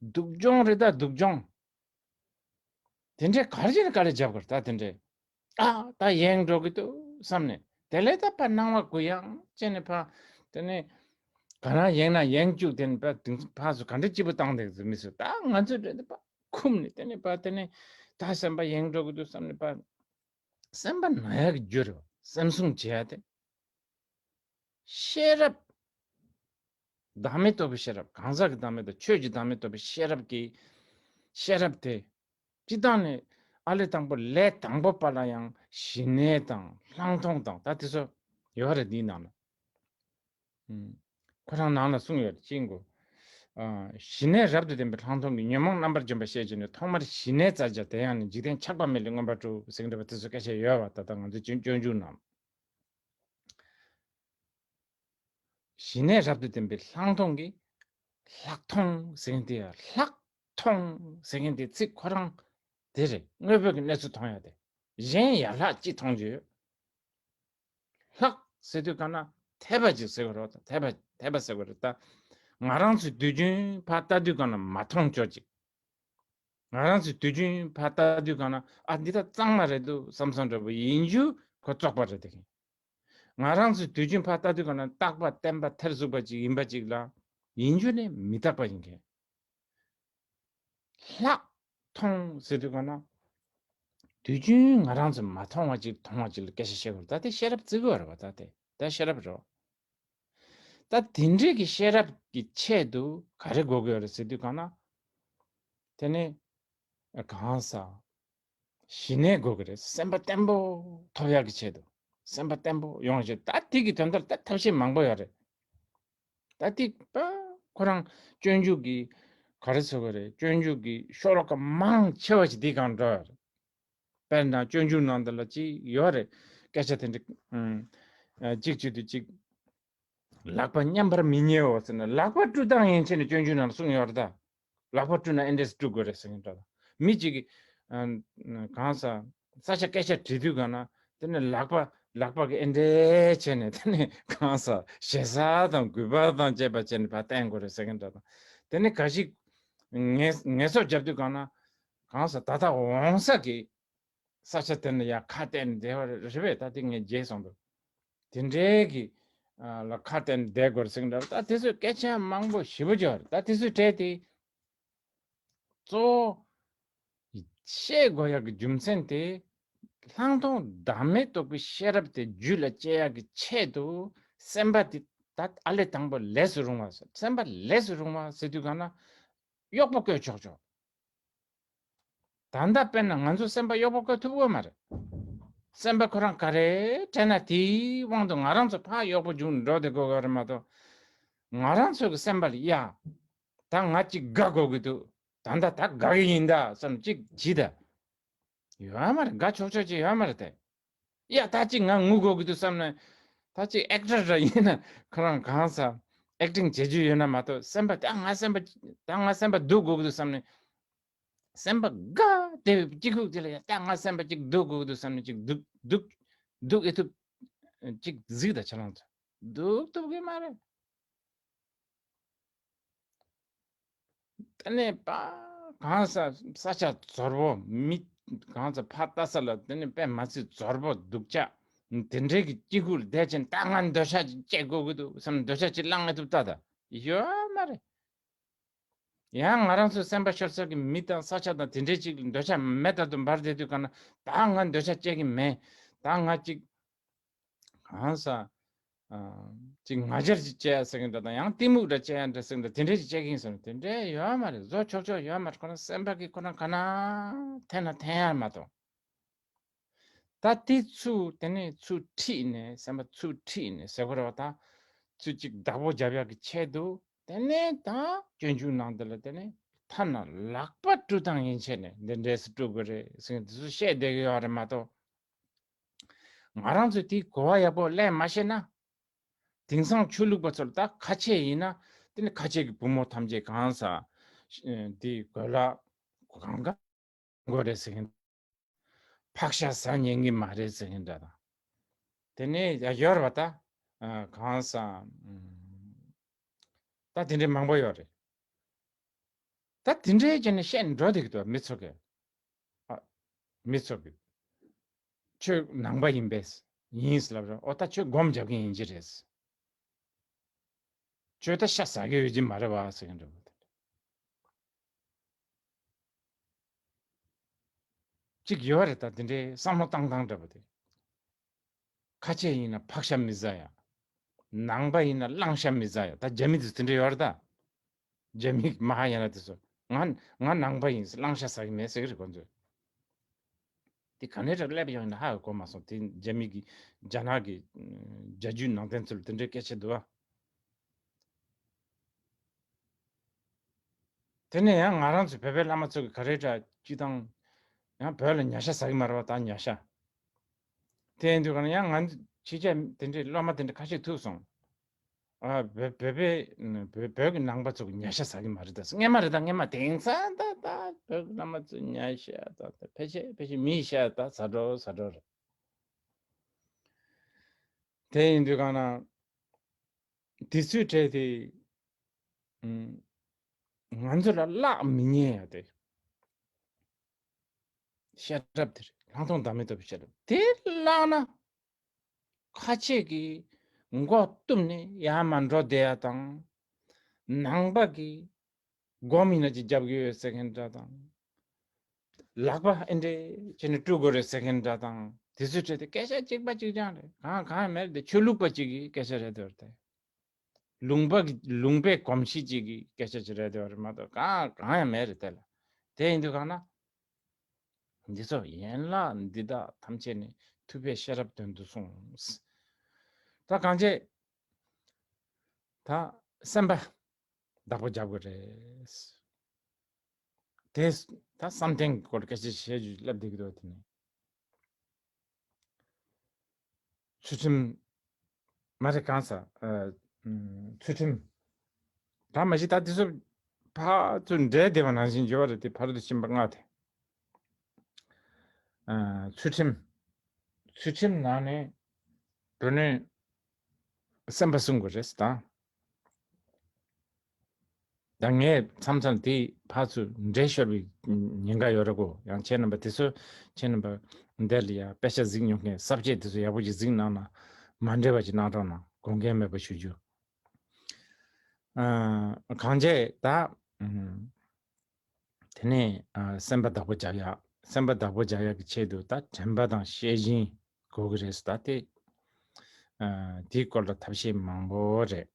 སྡུག་སྦྱོང་རེད། ད་སྡུག་སྦྱོང་དེ་འདྲའི་ག་རེ་བྱས་ནས་ག་རེ་རྒྱབ་དགོས་རེད། ད་དེ་འདྲའི། ཨ། ད་ཡེངས་འགྲོ་གི་འདུག་བསམ་ནས་དེ་ལས་ད་ཕར་སྣང་བ་གུ་ཡངས་བྱས་ནས་ཕར། དེ་ནས་ག་རང་ཡེངས་ན་ཡེངས་བཅུག་དེ་ནས་ཕར་དེང་ཕར་ཚུར་ག་འདྲ་སྐྱིད་པོ་བཏང་བསྡད་ཀྱི་མི་ཚོ་ད་ང་ཚོའི་གྲས་དེ་ཕར་ཁུམ་ནས་དེ་ནས་ཕར་དེ་ནས་ད་སེམས་པ་ཡེངས་འགྲོ་གི་འདུག་བསམ་ནས་ཕར། སེམས་པ་ན་ཡག་གི་རྒྱུ་རེད་བ། སེམས་བསྲུང་བྱེད་ཡ་དེ། ཤེས་རབ། བདག་མེད་རྟོགས་པའི་ཤེས་རབ། གང་ཟག་གི་བདག་མེད་དང་ཆོས་ཀྱི་བདག་མེད་རྟོགས་པའི་ཤེས་རབ་ཀྱི། ཤེས་རབ་དེ། སྤྱིར་བཏང་ནས་ཨ་ལས་དང་པོ་ལས་དང་པོ་པ་ལ་ཡང་ཞི་གནས་དང་ལྷག་མཐོང་དང་ད་དེ་ཚོ་ཡོད་རེད་འདིའི་ནང་ལ། ཨུམ། ཁོ་རང་ནང་ལ་གསུངས་ཡོད་རེད་ཅིག་གོ། ཨ། ཞི་གནས་རབ་ཏུ་ལྡན་པའི་ལྷག་མཐོང་གིས་ཉོན་མོངས་རྣམ་པར་འཇོམས་པར་བཤད་ཀྱི་ནི་ཐོག་མར་ཞི་གནས་བཙལ་བྱ་དེ་ཡང་ནི་འཇིག་རྟེན་ཆགས་པ་མེད་ལས་མངོན་པར་སྒྲུབ་ཟེར་གྱི་འདྲ་བ་དེ་ཚོ་སྐད་ཆ་ཡོད་བ། ད་ལྟ་ང་ཚོའི་སྤྱོད་སྤྱོད་འཇུག་ནང་། ཞི་གནས་རབ་ཏུ་ལྡན་པའི་ལྷག་མཐོང་གིས། ལྷག་མཐོང་ཟེར་མཁན་དེ་ཡང་ལྷག་མཐོང་ཟེར་མཁན་དེ་ཚིག་ཁོ་རང་དེ་རེད། དངོས་པོའི་གི་གནས་ཚུལ་མཐོང་ཡ་དེ། གཞན་ཡར་ལྷག་ཅིག་མཐོང་རྒྱུ་ཡོད། ལྷག་ཟེར་དུས་གང་ན་འཐད་པ་ཅིག་ཟེར་དགོས་རེད། འཐད་པ་འཐད་པ་ཟེར་དགོས་རེད་ད། ང་རང་ཚོའི་དུས་རྒྱུན་ཕར་ལྟ་དུས་གང་ན་མ་མཐོང་ཅོག་ཅིག་ང་རང་ཚོའི་དུས་རྒྱུན་ཕར་ལྟ་དུས་གང་ན་ཨ་འདི་ད་གཙང་མ་རེད་འདུག་བསམ་བསམ་འདྲ་པོ་ཡིན་རྒྱུ་ཁོ་བཙོག་པ་རེད་དེ། ང་རང་ཚོའི་དུས་རྒྱུན་ཕར་ལྟ་དུས་གང་ན་རྟག་པ་བརྟན་པ་ཐེར་ཟུག་པ་ཅིག་ཡིན་པ་ཅིག་ལ་ཡིན་རྒྱུ་ནི་མི་རྟག་པ་ཡིན་མཁན། ལྷག་མཐོང་ཟེར་དུས་གང་ན། དུས་རྒྱུན་ང་རང་ཚོ་མ་མཐོང་བ་ཅིག་མཐོང་བ་ཅིག་ལ་སྐད་ཆ་བཤད་དགོས་རེད། ད་དེ་ཤེས་རབ་བརྩི་དགོས་རེད་བ། ད་དེ་ད་ཤེས་རབ་རེད་བ། ད་དེ་འདྲའི་གི་ཤེས་རབ་ཀྱི་ཆེད་དུ་ག་རེ་དགོས་ཀྱི་ཡོད་རེད་ཟེར་དུས་གང་ན། དེ་ནི་གང་ཟག་ཞི་གནས་དགོས་ཀྱི་རེད། སེམས་པ་བརྟན་པོ་ཐོབ་ཡག་གི་ཆེད་དུ། སེམས་པ་བརྟན་པོ་ཡོང་ཞེས། ད་དེ་གི་དོན་དག་ད་ཐབས་ཤེས་མང་པོ་ཡོད་རེད། ད་དེ་པ་ཁོ་རང་སྤྱོད་འཇུག་གི་ག་རེ་ཟེར་དགོས་རེད། སྤྱོད་འཇུག་གི་ཤོ་ལོ་ཀ་མང་ཆེ་བ་ཞིག་དེའི་སྒང་འགྲོ་ཡོད་རེད། དཔེར་ན་སྤྱོད་འཇུག་ནང་དུ་ལ་ཅིག་ཡོད་རེད། སྐད་ཆ་དེ་འདྲ་ཨ་གཅིག་བྱེད་དུས་གཅིག་ལག་པ་མཉམ་པར་མི་ཉལ་འོ་ཟེར་ནས། ལག་པ་བཀྲུ་སྟངས་ཡན་ཆད་ནས་སྤྱོད་འཇུག་ནང་ལ་གསུངས་ཡོད་རེད་ད། ལག་པ་བཀྲུ་ན་ཨེ་འདྲས་བཀྲུ་དགོས་རེད་ཟེར་མཁན་འདྲ་ད། མི་གཅིག་གིས་ཨ་གང་ཟག་ས་ཆ་སྐད་ཆ་དྲི་དུས་གང་ན་དེ་ནས་ལག་པ་ལག་པ་གི་ཨེ་འདྲས་བྱས་ནས། དེ་ནས་གང་ཟག་ཞེ་ས་དང་གུས་པ་དང་བཅས་པ་བྱས་ནས་ཕར་བསྟན་དགོས་རེད་ཟེར་མཁན་འདྲ་ད། དེ་ནས་ག་ཞིག་ངལ་ངལ་གསོ་རྒྱབ་དུས་གང་ན་གང་ཟག་ད་ལྟ་འོང་ས་གི་ས་ཆ་དེ་ནས་ཡར་ཁ་གཏད་ནས་བསྡད་པ་རེད་པས། ད་དེ་ངས་བརྗེད་སོང་འདུག་དེ་འདྲའི་གི་ཨ་ལ་ཁ་གཏད་ནས་བསྡད་དགོས་རེད་ཟེར་གི་འདྲ། ད་དེ་ཚོའི་སྐད་ཆ་མང་པོ་ཞེ་པོ་ཅིག་ཡོད་རེད། ད་དེ་ཚོའི་གྲས་དེ་གཙོ་བོ་བཤད་དགོས་ཡག་གི་རྒྱུ་མཚན་དེ། ལྷག་མཐོང་བདག་མེད་རྟོགས་པའི་ཤེས་རབ་དེ་རྒྱུད་ལ་སྐྱེ་ཡག་གི་ཆེད་དུ། སེམས་པ་དེ་ད་ཨ་ལས་དང་པོ་ལས་སུ་རུང་བ་ཟེར། སེམས་པ་ལས་སུ་རུང་བ་ཟེར་དུས་གང་ན་གཡོག་པོ་བསྐོས་ཆོག་ཆོག་ད་ལྟ་དཔེར་ན་ང་ཚོ་སེམས་པ་གཡོག་པོ་བསྐོས་ཐུབ་ཀྱི་མ་རེད། སེམས་པ་ཁོ་རང་ག་རེ་དྲན་ན་དེའི་དབང་དུ་ང་རང་ཚོ་ཕར་གཡོག་པོ་བྱུང་འགྲོ་བསྡད་དགོས་ཀྱི་རེད་མ་གཏོགས། ང་རང་ཚོ་གི་སེམས་པ་ལ་ཡ། ད་ང་གཅིག་དགའ་དགོས་ཀྱི་འདུག་ད་ལྟ་ད་དགའ་གི་ཡིན་ད་བསམ་གཅིག་བྱེད་ད། ཡོད་མ་རེད། དགའ་ཆོག་ཆོག་ཅིག་ཡོད་མ་རེད་དེ། ཡ་ད་ཅིག་ང་ངུ་དགོས་ཀྱི་འདུག་བསམ་ནས། ད་ཅིག་ཨེག་ཊར་འདྲ་ཡིན་ན་ཁོ་རང་གང་ཟག་ཨེག་ཊིང་བྱེད་རྒྱུ་ཡོད་ན་མ་གཏོགས། སེམས་པ་ད་ང་སེམས་པ་ད་ང་སེམས་པ་སྡུག་དགོས་ཀྱི་འདུག་བསམ་ནས། སེམས་པ་དགའ་བདེ་བའི་སྐྱིད་ཁུག་དེ་ལ་ཡ་ད་ང་སེམས་པ་ཅིག་སྡུག་དགོས་ཀྱི་འདུག་བསམ་ནས་ཅིག་སྡུག་སྡུག་སྡུག་ཨེ་ཐུབ། ཅིག་གཟིགས་དང་ཁྱེད་རང་ཚོ། སྡུག་ཐུབ་ཀྱི་མ་རེད། དེ་ནས་པ་གང་ཟག་ས་ཆ་འཛོལ་པོ། མི་གང་ཟག་ཕར་ལྟ་ས་ལ་དེ་ནས་དཔེ་མ་སྲིད་འཛོལ་པོ་སྡུག་ཅག་དེ་འདྲའི་གི་སྐྱིད་ཁུག་ལ་བསྡད་ཕྱིན། ད་ང་འདོད་ཆགས་ཅིག་སྐྱེ་དགོས་ཀྱི་འདུག་བསམ། འདོད་ཆགས་ཅིག་བླངས་ཨེ་ཐུབ་ལྟ་ད། ཡོད་མ་རེད། ཡང་ང་རང་ཚོའི་སེམས་པ་ཤོར་ས་གི་མི་དང་ས་ཆ་དང་དེ་འདྲའི་ཅིག་འདོད་ཆགས་མེ་ལྟར་དུ་འབར་བསྡད་དུས་གང་ན། ད་ང་འདོད་ཆགས་སྐྱེ་གི་མེད། ད་ང་ཅིག་གང་ཟག་ཨ་ཅིག་ང་རྒྱལ་ཅིག་སྐྱེ་ཡ་ཟེར་གི་འདྲ་དང་། ཡང་གཏི་མུག་འདྲ་སྐྱེ་ཡ་འདྲ་ཟེར་གི་འདྲ། དེ་འདྲའི་ཅིག་སྐྱེ་གི་ཡིན་ཟེར་ན། དེ་འདྲའི་ཡོད་མ་རེད། བཟོ་ཆོག་ཆོག་ཡོད་མ་རེད། ཁོ་རང་སེམས་པ་གི་ཁོ་རང་ག་ན་འཐེན་ན་འཐེན་ཡ་མ་གཏོགས། ད་དེ་ཚུར་དེ་ནས་ཚུར་ཁྲིད་ནས། སེམས་པ་ཚུར་ཁྲིད་ནས་ཟེར་དགོས་རེད་པ། ད་ཚུར་ཅིག་བདག་པོ་རྒྱབ་ཡག་གི་ཆེད་དུ། དེ་ནས་ད་སྤྱོད་འཇུག་ནང་དེ་ལ་དེ་ནས་ཐ་ན་ལག་པ་བཀྲུ་སྟངས་ཡན་ཆད་ནས་འདི་འདྲས་སུ་བཀྲུ་དགོས་རེད་ཟེར་ནས་དེ་ཚོ་བཤད་བསྡད་ཀྱི་ཡོད་རེད་མ་གཏོགས། ང་རང་ཚོས་དེའི་གོ་བ་ཡག་པོ་ལེན་མ་ཤེས་ན། དེང་སང་ཆོས་ལུགས་པ་ཚོར་ད་ཁ་ཆེ་ཡིན་ན་དེ་ནི་ཁ་ཆེ་གི་བུ་མོ་ཐམས་ཅད་གང་ཟག་དེ་གོས་ལ་གང་ག་དགོས་རེད་ཟེར་མཁན། ཕག་ཤ་ཟ་ཉན་གི་མ་རེད་ཟེར་མཁན་འདྲ་དང་། དེ་ནས་ཡ་ཡོད་རེད་པ་ད། ཨ་གང་ཟག་ཨམ། ད་དེ་འདྲའི་མང་པོ་ཡོད་རེད། ད་དེ་འདྲའི་བྱས་ནས་བཤད་འགྲོ་བསྡད་ཀྱི་འདུག་མི་ཚོ་གིས། ཨ་མི་ཚོ་གིས་ཁྱོད་ནང་པ་ཡིན་པས། ཡིན་ཟེར་ལབ་རེད། ཨོ་ད་ཁྱོད་སྒོམ་རྒྱབ་མཁན་ཡིན་གྱི་རེད། ཁྱོད་ད་ཤ་ཟ་གི་ཡོད་ཀྱི་མ་རེད་བ་ཟེར་མཁན་འདྲ་པོ་དེ་འདྲ་གཅིག་ཡོད་རེད། ད་དེ་འདྲའི་བསམ་བློ་བཏང་སྟངས་འདྲ་པོ་དེ། ཁ་ཆེ་ཡིན་ན་ཕག་ཤ་མི་ཟ་ཡ། ནང་པ་ཡིན་ན་གླང་ཤ་མི་ཟ་ཡ། ད་རྒྱ་མི་དེ་དེ་འདྲ་ཡོད་རེད་ད། རྒྱ་མི་མ་ཧཱ་ཡ་ན་དེ་ཚོ། ང་ང་ནང་པ་ཡིན། གླང་ཤ་ཟ་གི་མེད་ཟེར་གི་རེད་ཁོང་ཚོས། དེ་ག་ནས་ར་སླེབས་ཡོང་ཡིན་ན་ཧ་གོ་མ་སོང་། དེ་རྒྱ་མི་གི་རྒྱ་ནག་གི་རྒྱ་རྒྱུད་ནང་བསྟན་ཚོ་ལ་དེ་འདྲའི་སྐད་ཆ་འདུག་ཨ། དེ་ནས་ཡང་ང་རང་ཚོ་བོད་པའི་བླ་མ་ཚོ་གི་ག་རེ་འདྲ་སྤྱི་བཏང་ཡང་བོད་ལ་ཉ་ཤ་ཟ་གི་མ་རེད་པ། ད་ཉ་ཤ། དེ་ཡིན་དུས་ག་ན་ཡང་ང་ཕྱི་རྒྱལ་དེ་འདྲའི་སློབ་མ་དེ་འདྲ་ཁ་ཤས་ཐུག་སོང་། ཨ་བོད་བོད་པའི་བོད་བོད་ཀྱི་ནང་པ་ཚོ་གི་ཉ་ཤ་ཟ་གི་མ་རེད། ད་སྔན་མ་རེད། ད་སྔན་མ་དེང་སང་ད་ད་བོད་ཀྱི་བླ་མ་ཚོ་ཉ་ཤ་ད་ད་ཕལ་ཆེར་ཕལ་ཆེར་མིའི་ཤ་ད་ཟ་འགྲོ་ཟ་འགྲོ་རེད། དེ་ཡིན་དུས་ག་ན། དེ་ཚོའི་གྲས་དེ། ཨུམ། ང་ཚོ་ལ་བརླག་མི་ཉན་ཡ་དེ། ཤེས་རབ་དེ་རེད། ལྷག་མཐོང་བདག་མེད་རྟོགས་པའི་ཤེས་རབ་དེ་བརླག་ན། ཁ་ཆེ་གི་མགོ་བཏུམས་ནས་ཡར་མར་འགྲོ་བསྡད་ཡ་དང་། ནང་པ་གི་སྒོམ་ཡིན་ན་ཅིག་རྒྱབ་ཀྱི་ཡོད་ཟེར་མཁན་འདྲ་དང་། ལག་པ་ཨེ་འདྲས་བྱས་ནས་བཀྲུ་དགོས་རེད་ཟེར་མཁན་འདྲ་དང་། དེ་ཚོའི་གྲས་དེ་སྐད་ཆ་གཅིག་པ་གཅིག་རྐྱང་རེད། གང་གང་ཡང་མེད་རེད་དེ། ཆོས་ལུགས་པ་གཅིག་གི་སྐད་ཆ་རེད་འདོད་རེད་དེ། ལུང་པ་གི་ལུང་པའི་གོམས་གཤིས་གཅིག་གི་སྐད་ཆ་གཅིག་རེད་འདོད་རེད་མ་གཏོགས་གང་གང་ཡང་མེད་རེད་དེ་ལ། དེ་ཡིན་དུས་གང་ན། འདི་ཚོ་ཡན་ལག་འདི་དག་ཐམས་ཅད་ནི་ ཐུབ་པའི་ཤེས་རབ་དོན་དུ་གསུངས། ད་གང་བྱས། ད་སེམས་པ་བདག་པོ་རྒྱབ་དགོས་རེད། དེ་ད་བསམ་གཏན་གྱི་སྐོར་སྐད་ཆ་བཤད་རྒྱུ་ལབ་བསྡད་ཀྱི་འདུག་དེ་ནས། ཚུལ་ཁྲིམས་མ་རེད་གང་ཟེར། ཨ། ཚུལ་ཁྲིམས། ད་མ་གཞི་ད་དེ་ཚོ་ཕར་ཚུར་འབྲེལ་བསྡད་པ་ནང་བཞིན་འགྱུར་བ་རེད་དེ། ཕ་རོལ་ཏུ་ཕྱིན་པ་ལྔ་དེ། ཨ། ཚུལ་ཁྲིམས། ཚུལ་ཁྲིམས་ནང་ནས་དོན་ནི་སེམས་པ་བསྲུང་དགོས་རེད་ད། ད་ངས་མཚམས་མཚམས་དེ་ཕར་ཚུར་འདྲེས་ཤོར་བའི་ཉེན་ཁ་ཡོད་རེད་གོ། ཡང་ཁྱེད་རྣམ་པ་དེ་ཚོ་ཁྱེད་རྣམ་པ་འདིར་ཡ་དཔེ་ཆ་གཟིགས་མྱོང་མཁན་ས་བཅད་དེ་ཚོ་ཡག་པོ་ཅིག་གཟིགས་གནང་ན། མ་འདྲེས་པ་ཅིག་གནང་རོགས་གནང་། དགོངས་འགལ་མེད་པ་ཞུ་རྒྱུ། ཨ། གང་བྱས་ད། ཨ། དེ་ནས་ཨ་སེམས་པ་བདག་པོ་རྒྱག་ཡག་སེམས་པ་བདག་པོ་རྒྱག་ཡག་གི་ཆེད་དུ་ད་དྲན་པ་དང་ཤེས་བཞིན་དགོས་ཀྱི་རེད་ཟེར། ད་དེ་ཨ་དེའི་སྐོར་ལ་ཐབས་ཤེས་མང་པོ་རེད།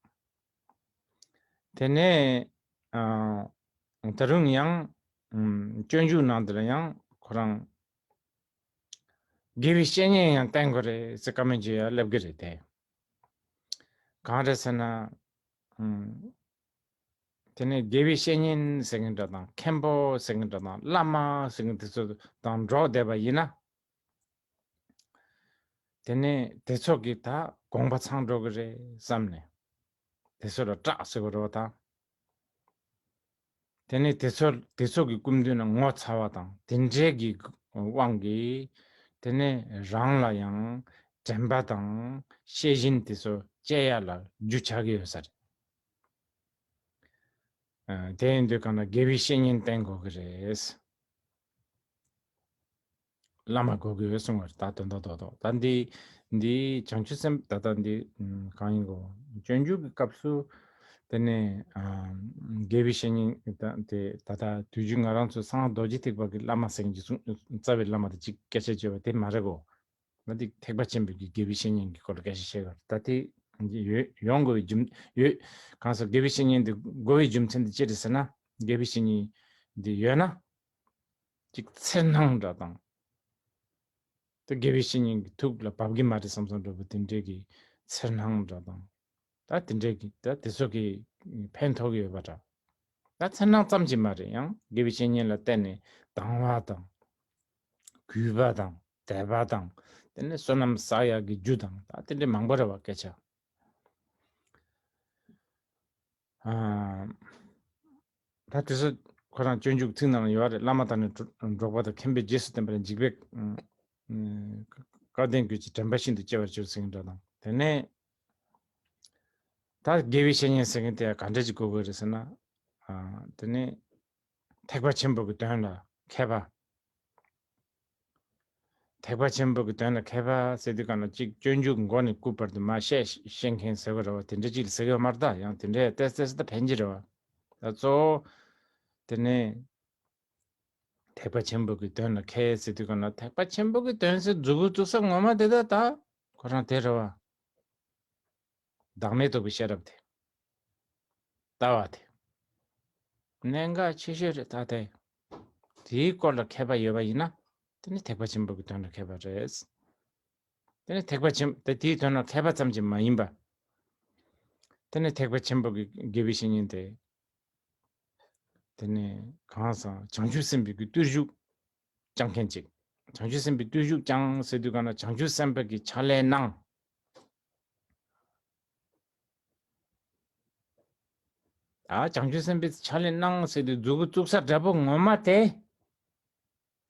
དེ་ནས་ཨ་ད་རུང་ཡང་ཨམ་སྤྱོད་འཇུག་ནང་དུ་ལ་ཡང་ཁོ་རང་དགེ་བའི་བཤེས་གཉེན་ཡང་བསྟེན་དགོས་རེད་ཟེར་བཀའ་མོལ་ཅིག་ཡང་སླེབས་ཀྱི་རེད་དེ། གང་རེད་ཟེར་ན། ཨམ། དེ་ནས་དགེ་བའི་བཤེས་གཉེན་ཟེར་མཁན་འདྲ་དང་། མཁན་པོ་ཟེར་མཁན་འདྲ་དང་། བླ་མ་ཟེར་མཁན་དེ་ཚོ་དང་འགྲོགས་བསྡད་པ་ཡིན་ན། དེ་ནས་དེ་ཚོ་གིས་ད་དགོངས་པ་ཚང་འགྲོ་གི་རེད་བསམ་ནས། དེ་ཚོ་ལ་སྐྲག་ཟེར་བ་རེད་བ་ད། དེ་ནས་དེ་ཚོ་དེ་ཚོ་གི་སྐུ་མདུན་ལ་ངོ་ཚ་བ་དང་དེ་འདྲའི་གི་དབང་གིས། དེ་ནས་རང་ལ་ཡང་དྲན་པ་དང་ཤེས་བཞིན་དེ་ཚོ་སྐྱེ་ཡ་ལ་རྒྱུ་ཆགས་ཀྱི་ཡོད་ས་རེད། ཨ། དེ་ཡིན་དུས་གང་ལ་དགེ་བའི་བཤེས་གཉེན་བསྟེན་དགོས་ཀྱི་རེད། བླ་མ་དགོས་ཀྱི་ཡོད་གསུང་བ་རེད། ད་དོན་དག་རྡོག་རྡོག་ད་འདི་འདི་བྱང་ཆུབ་སེམས། ད་ལྟ་འདི་གང་ཡིན་གོ། སྤྱོད་འཇུག་གི་སྐབས་སུ་དེ་ནས་ཨ་དགེ་བའི་བཤེས་གཉེན་ད་དེ་ད་ལྟ་དུས་རྒྱུན་ང་རང་ཚོ་གསང་སྔགས་རྡོ་རྗེ་ཐེག་པ་གི་བླ་མ་ཟེར་མཁན་གྱི་གསུང་རྩ་བའི་བླ་མ་དེ་གཅིག་སྐད་ཆ་བརྗོད་པ་དེ་མ་རེད་གོ། ང་འདི་ཐེག་པ་ཆེན་པོའི་གི་དགེ་བའི་བཤེས་གཉེན་གྱི་སྐོར་ལ་སྐད་ཆ་བཤད་ག་རེད། ད་དེ་ཡོད་ཡོང་དགོས་པའི་རྒྱུ་མཚན་ཡོད། གང་ཟེར་དགེ་བའི་བཤེས་གཉེན་འདི་དགོས་པའི་རྒྱུ་མཚན་འདི་ཅི་རེད་ཟེར་ན། དགེ་བའི་བཤེས་གཉེན་འདི་ཡོད་ན། ཅིག་འཚེར་སྣང་འདྲ་དང་། དེ་དགེ་བའི་བཤེས་གཉེན་གྱི་ཐུགས་ལ་བབ་ཀྱི་མ་རེད་བསམ་བསམ་འདྲ་པོ་དེ་འདྲའི་གི་འཚེར་སྣང་འདྲ་དང་། ད་དེ་འདྲའི་གི་ད་དེ་ཚོ་གི་ཕན་ཐོགས་ཀྱི་ཡོད་པ་འདྲ། ད་འཚེར་སྣང་ཙམ་གྱིས་མ་རེད། ཡང་དགེ་བའི་བཤེས་གཉེན་ལ་བརྟེན་ནས་དང་བ་དང་། གུས་པ་དང་དད་པ་དང་། དེ་ནས་བསོད་ནམས་བསགས་ཡག་གི་རྒྱུ་དང་། ད་དེ་འདྲའི་མང་པོ་རེད་བ་སྐད་ཆ། ཨ། ད་དེ་ཚོ་ཁོ་རང་སྤྱོད་འཇུག་ཚིག་ནང་ལ་ཡོད་རེད། བླ་མ་དང་ནི་འགྲོགས་པ་དང་། མཁན་པོས་རྗེས་སུ་བསྟན་པ་ལ་འཇིགས་པས། ཨ། སྐལ་ལྡན་གྱུར་ཅིང་དྲན་པ་ཤིན་ཏུ་སྐྱེ་བར་འགྱུར་ཟེར་མཁན་འདྲ་དང་། དེ་ནས་ད་དགེ་བའི་བཤེས་གཉེན་ཟེར་མཁན་དེ་ག་འདྲ་ཅིག་དགོས་དགོས་རེད་ཟེར་ན། ཨ། དེ་ནས་ཐེག་པ་ཆེན་པོ་གི་དོན་ལ་མཁས་པ། ཐེག་པ་ཆེན་པོ་གི་དོན་ལ་མཁས་པ་ཟེར་དུས་གང་ལ་གཅིག་སྤྱོད་འཇུག་མགོ་ནས་སྐུ་བར་དུ་མར་བཤད་ཤེས་མཁན་ཟེར་བ་རེད་བ། དེ་འདྲ་ཅིག་ལ་ཟེར་གི་ཡོད་མ་རེད་ད། ཡང་དེ་འདྲའི་ཏོག་ཙམ་ད་ཕན་གྱི་རེད་བ། ད་གཙོ་བོ་དེ་ནས་ཐེག་པ་ཆེན་པོ་གི་དོན་ལ་མཁས་ཟེར་དུས་གང་ལ། ཐེག་པ་ཆེན་པོ་གི་དོན་ཟེར་མཛུབ་གུ་བཙུགས་ས་ངོ་མ་དེ་ད་ད་ཁོ་རང་དེ་རེད་བ། བདག་མེད་རྟོགས་པའི་ཤེས་རབ་དེ། ལྟ་བ་དེ་གནད་འགག་ཆེ་ཤོས་རེད་ད་དེ། དེའི་སྐོར་ལ་མཁས་པ་ཡོད་པ་ཡིན་ན། དེ་ནི་ཐེག་པ་ཆེན་པོ་གི་དོན་ལ་མཁས་པ་རེད། དེ་ནི་ཐེག་པ་ཆེན་དེ་དེའི་དོན་ལ་མཁས་པ་ཙམ་གྱིས་མ་ཡིན་པ། དེ་ནི་ཐེག་པ་ཆེན་པོ་གི་དགེ་བའི་བཤེས་གཉེན་དེ། དེ་ནི་གང་ཟག་བྱང་ཆུབ་སེམས་དཔའི་གི་བརྟུལ་ཞུགས་བསྐྱང་མཁན་ཅིག་བྱང་ཆུབ་སེམས་དཔའི་བརྟུལ་ཞུགས་བསྐྱང་ཟེར་དུས་གང་ལ་བྱང་ཆུབ་སེམས་དཔའ་གི་ཕྱག་ལས་གནང་། ད་བྱང་ཆུབ་སེམས་དཔའི་ཕྱག་ལས་གནང་ཟེར་དུས་མཛུབ་གུ་བཙུགས་ས་འདྲ་པོ་ངོ་མ་དེ།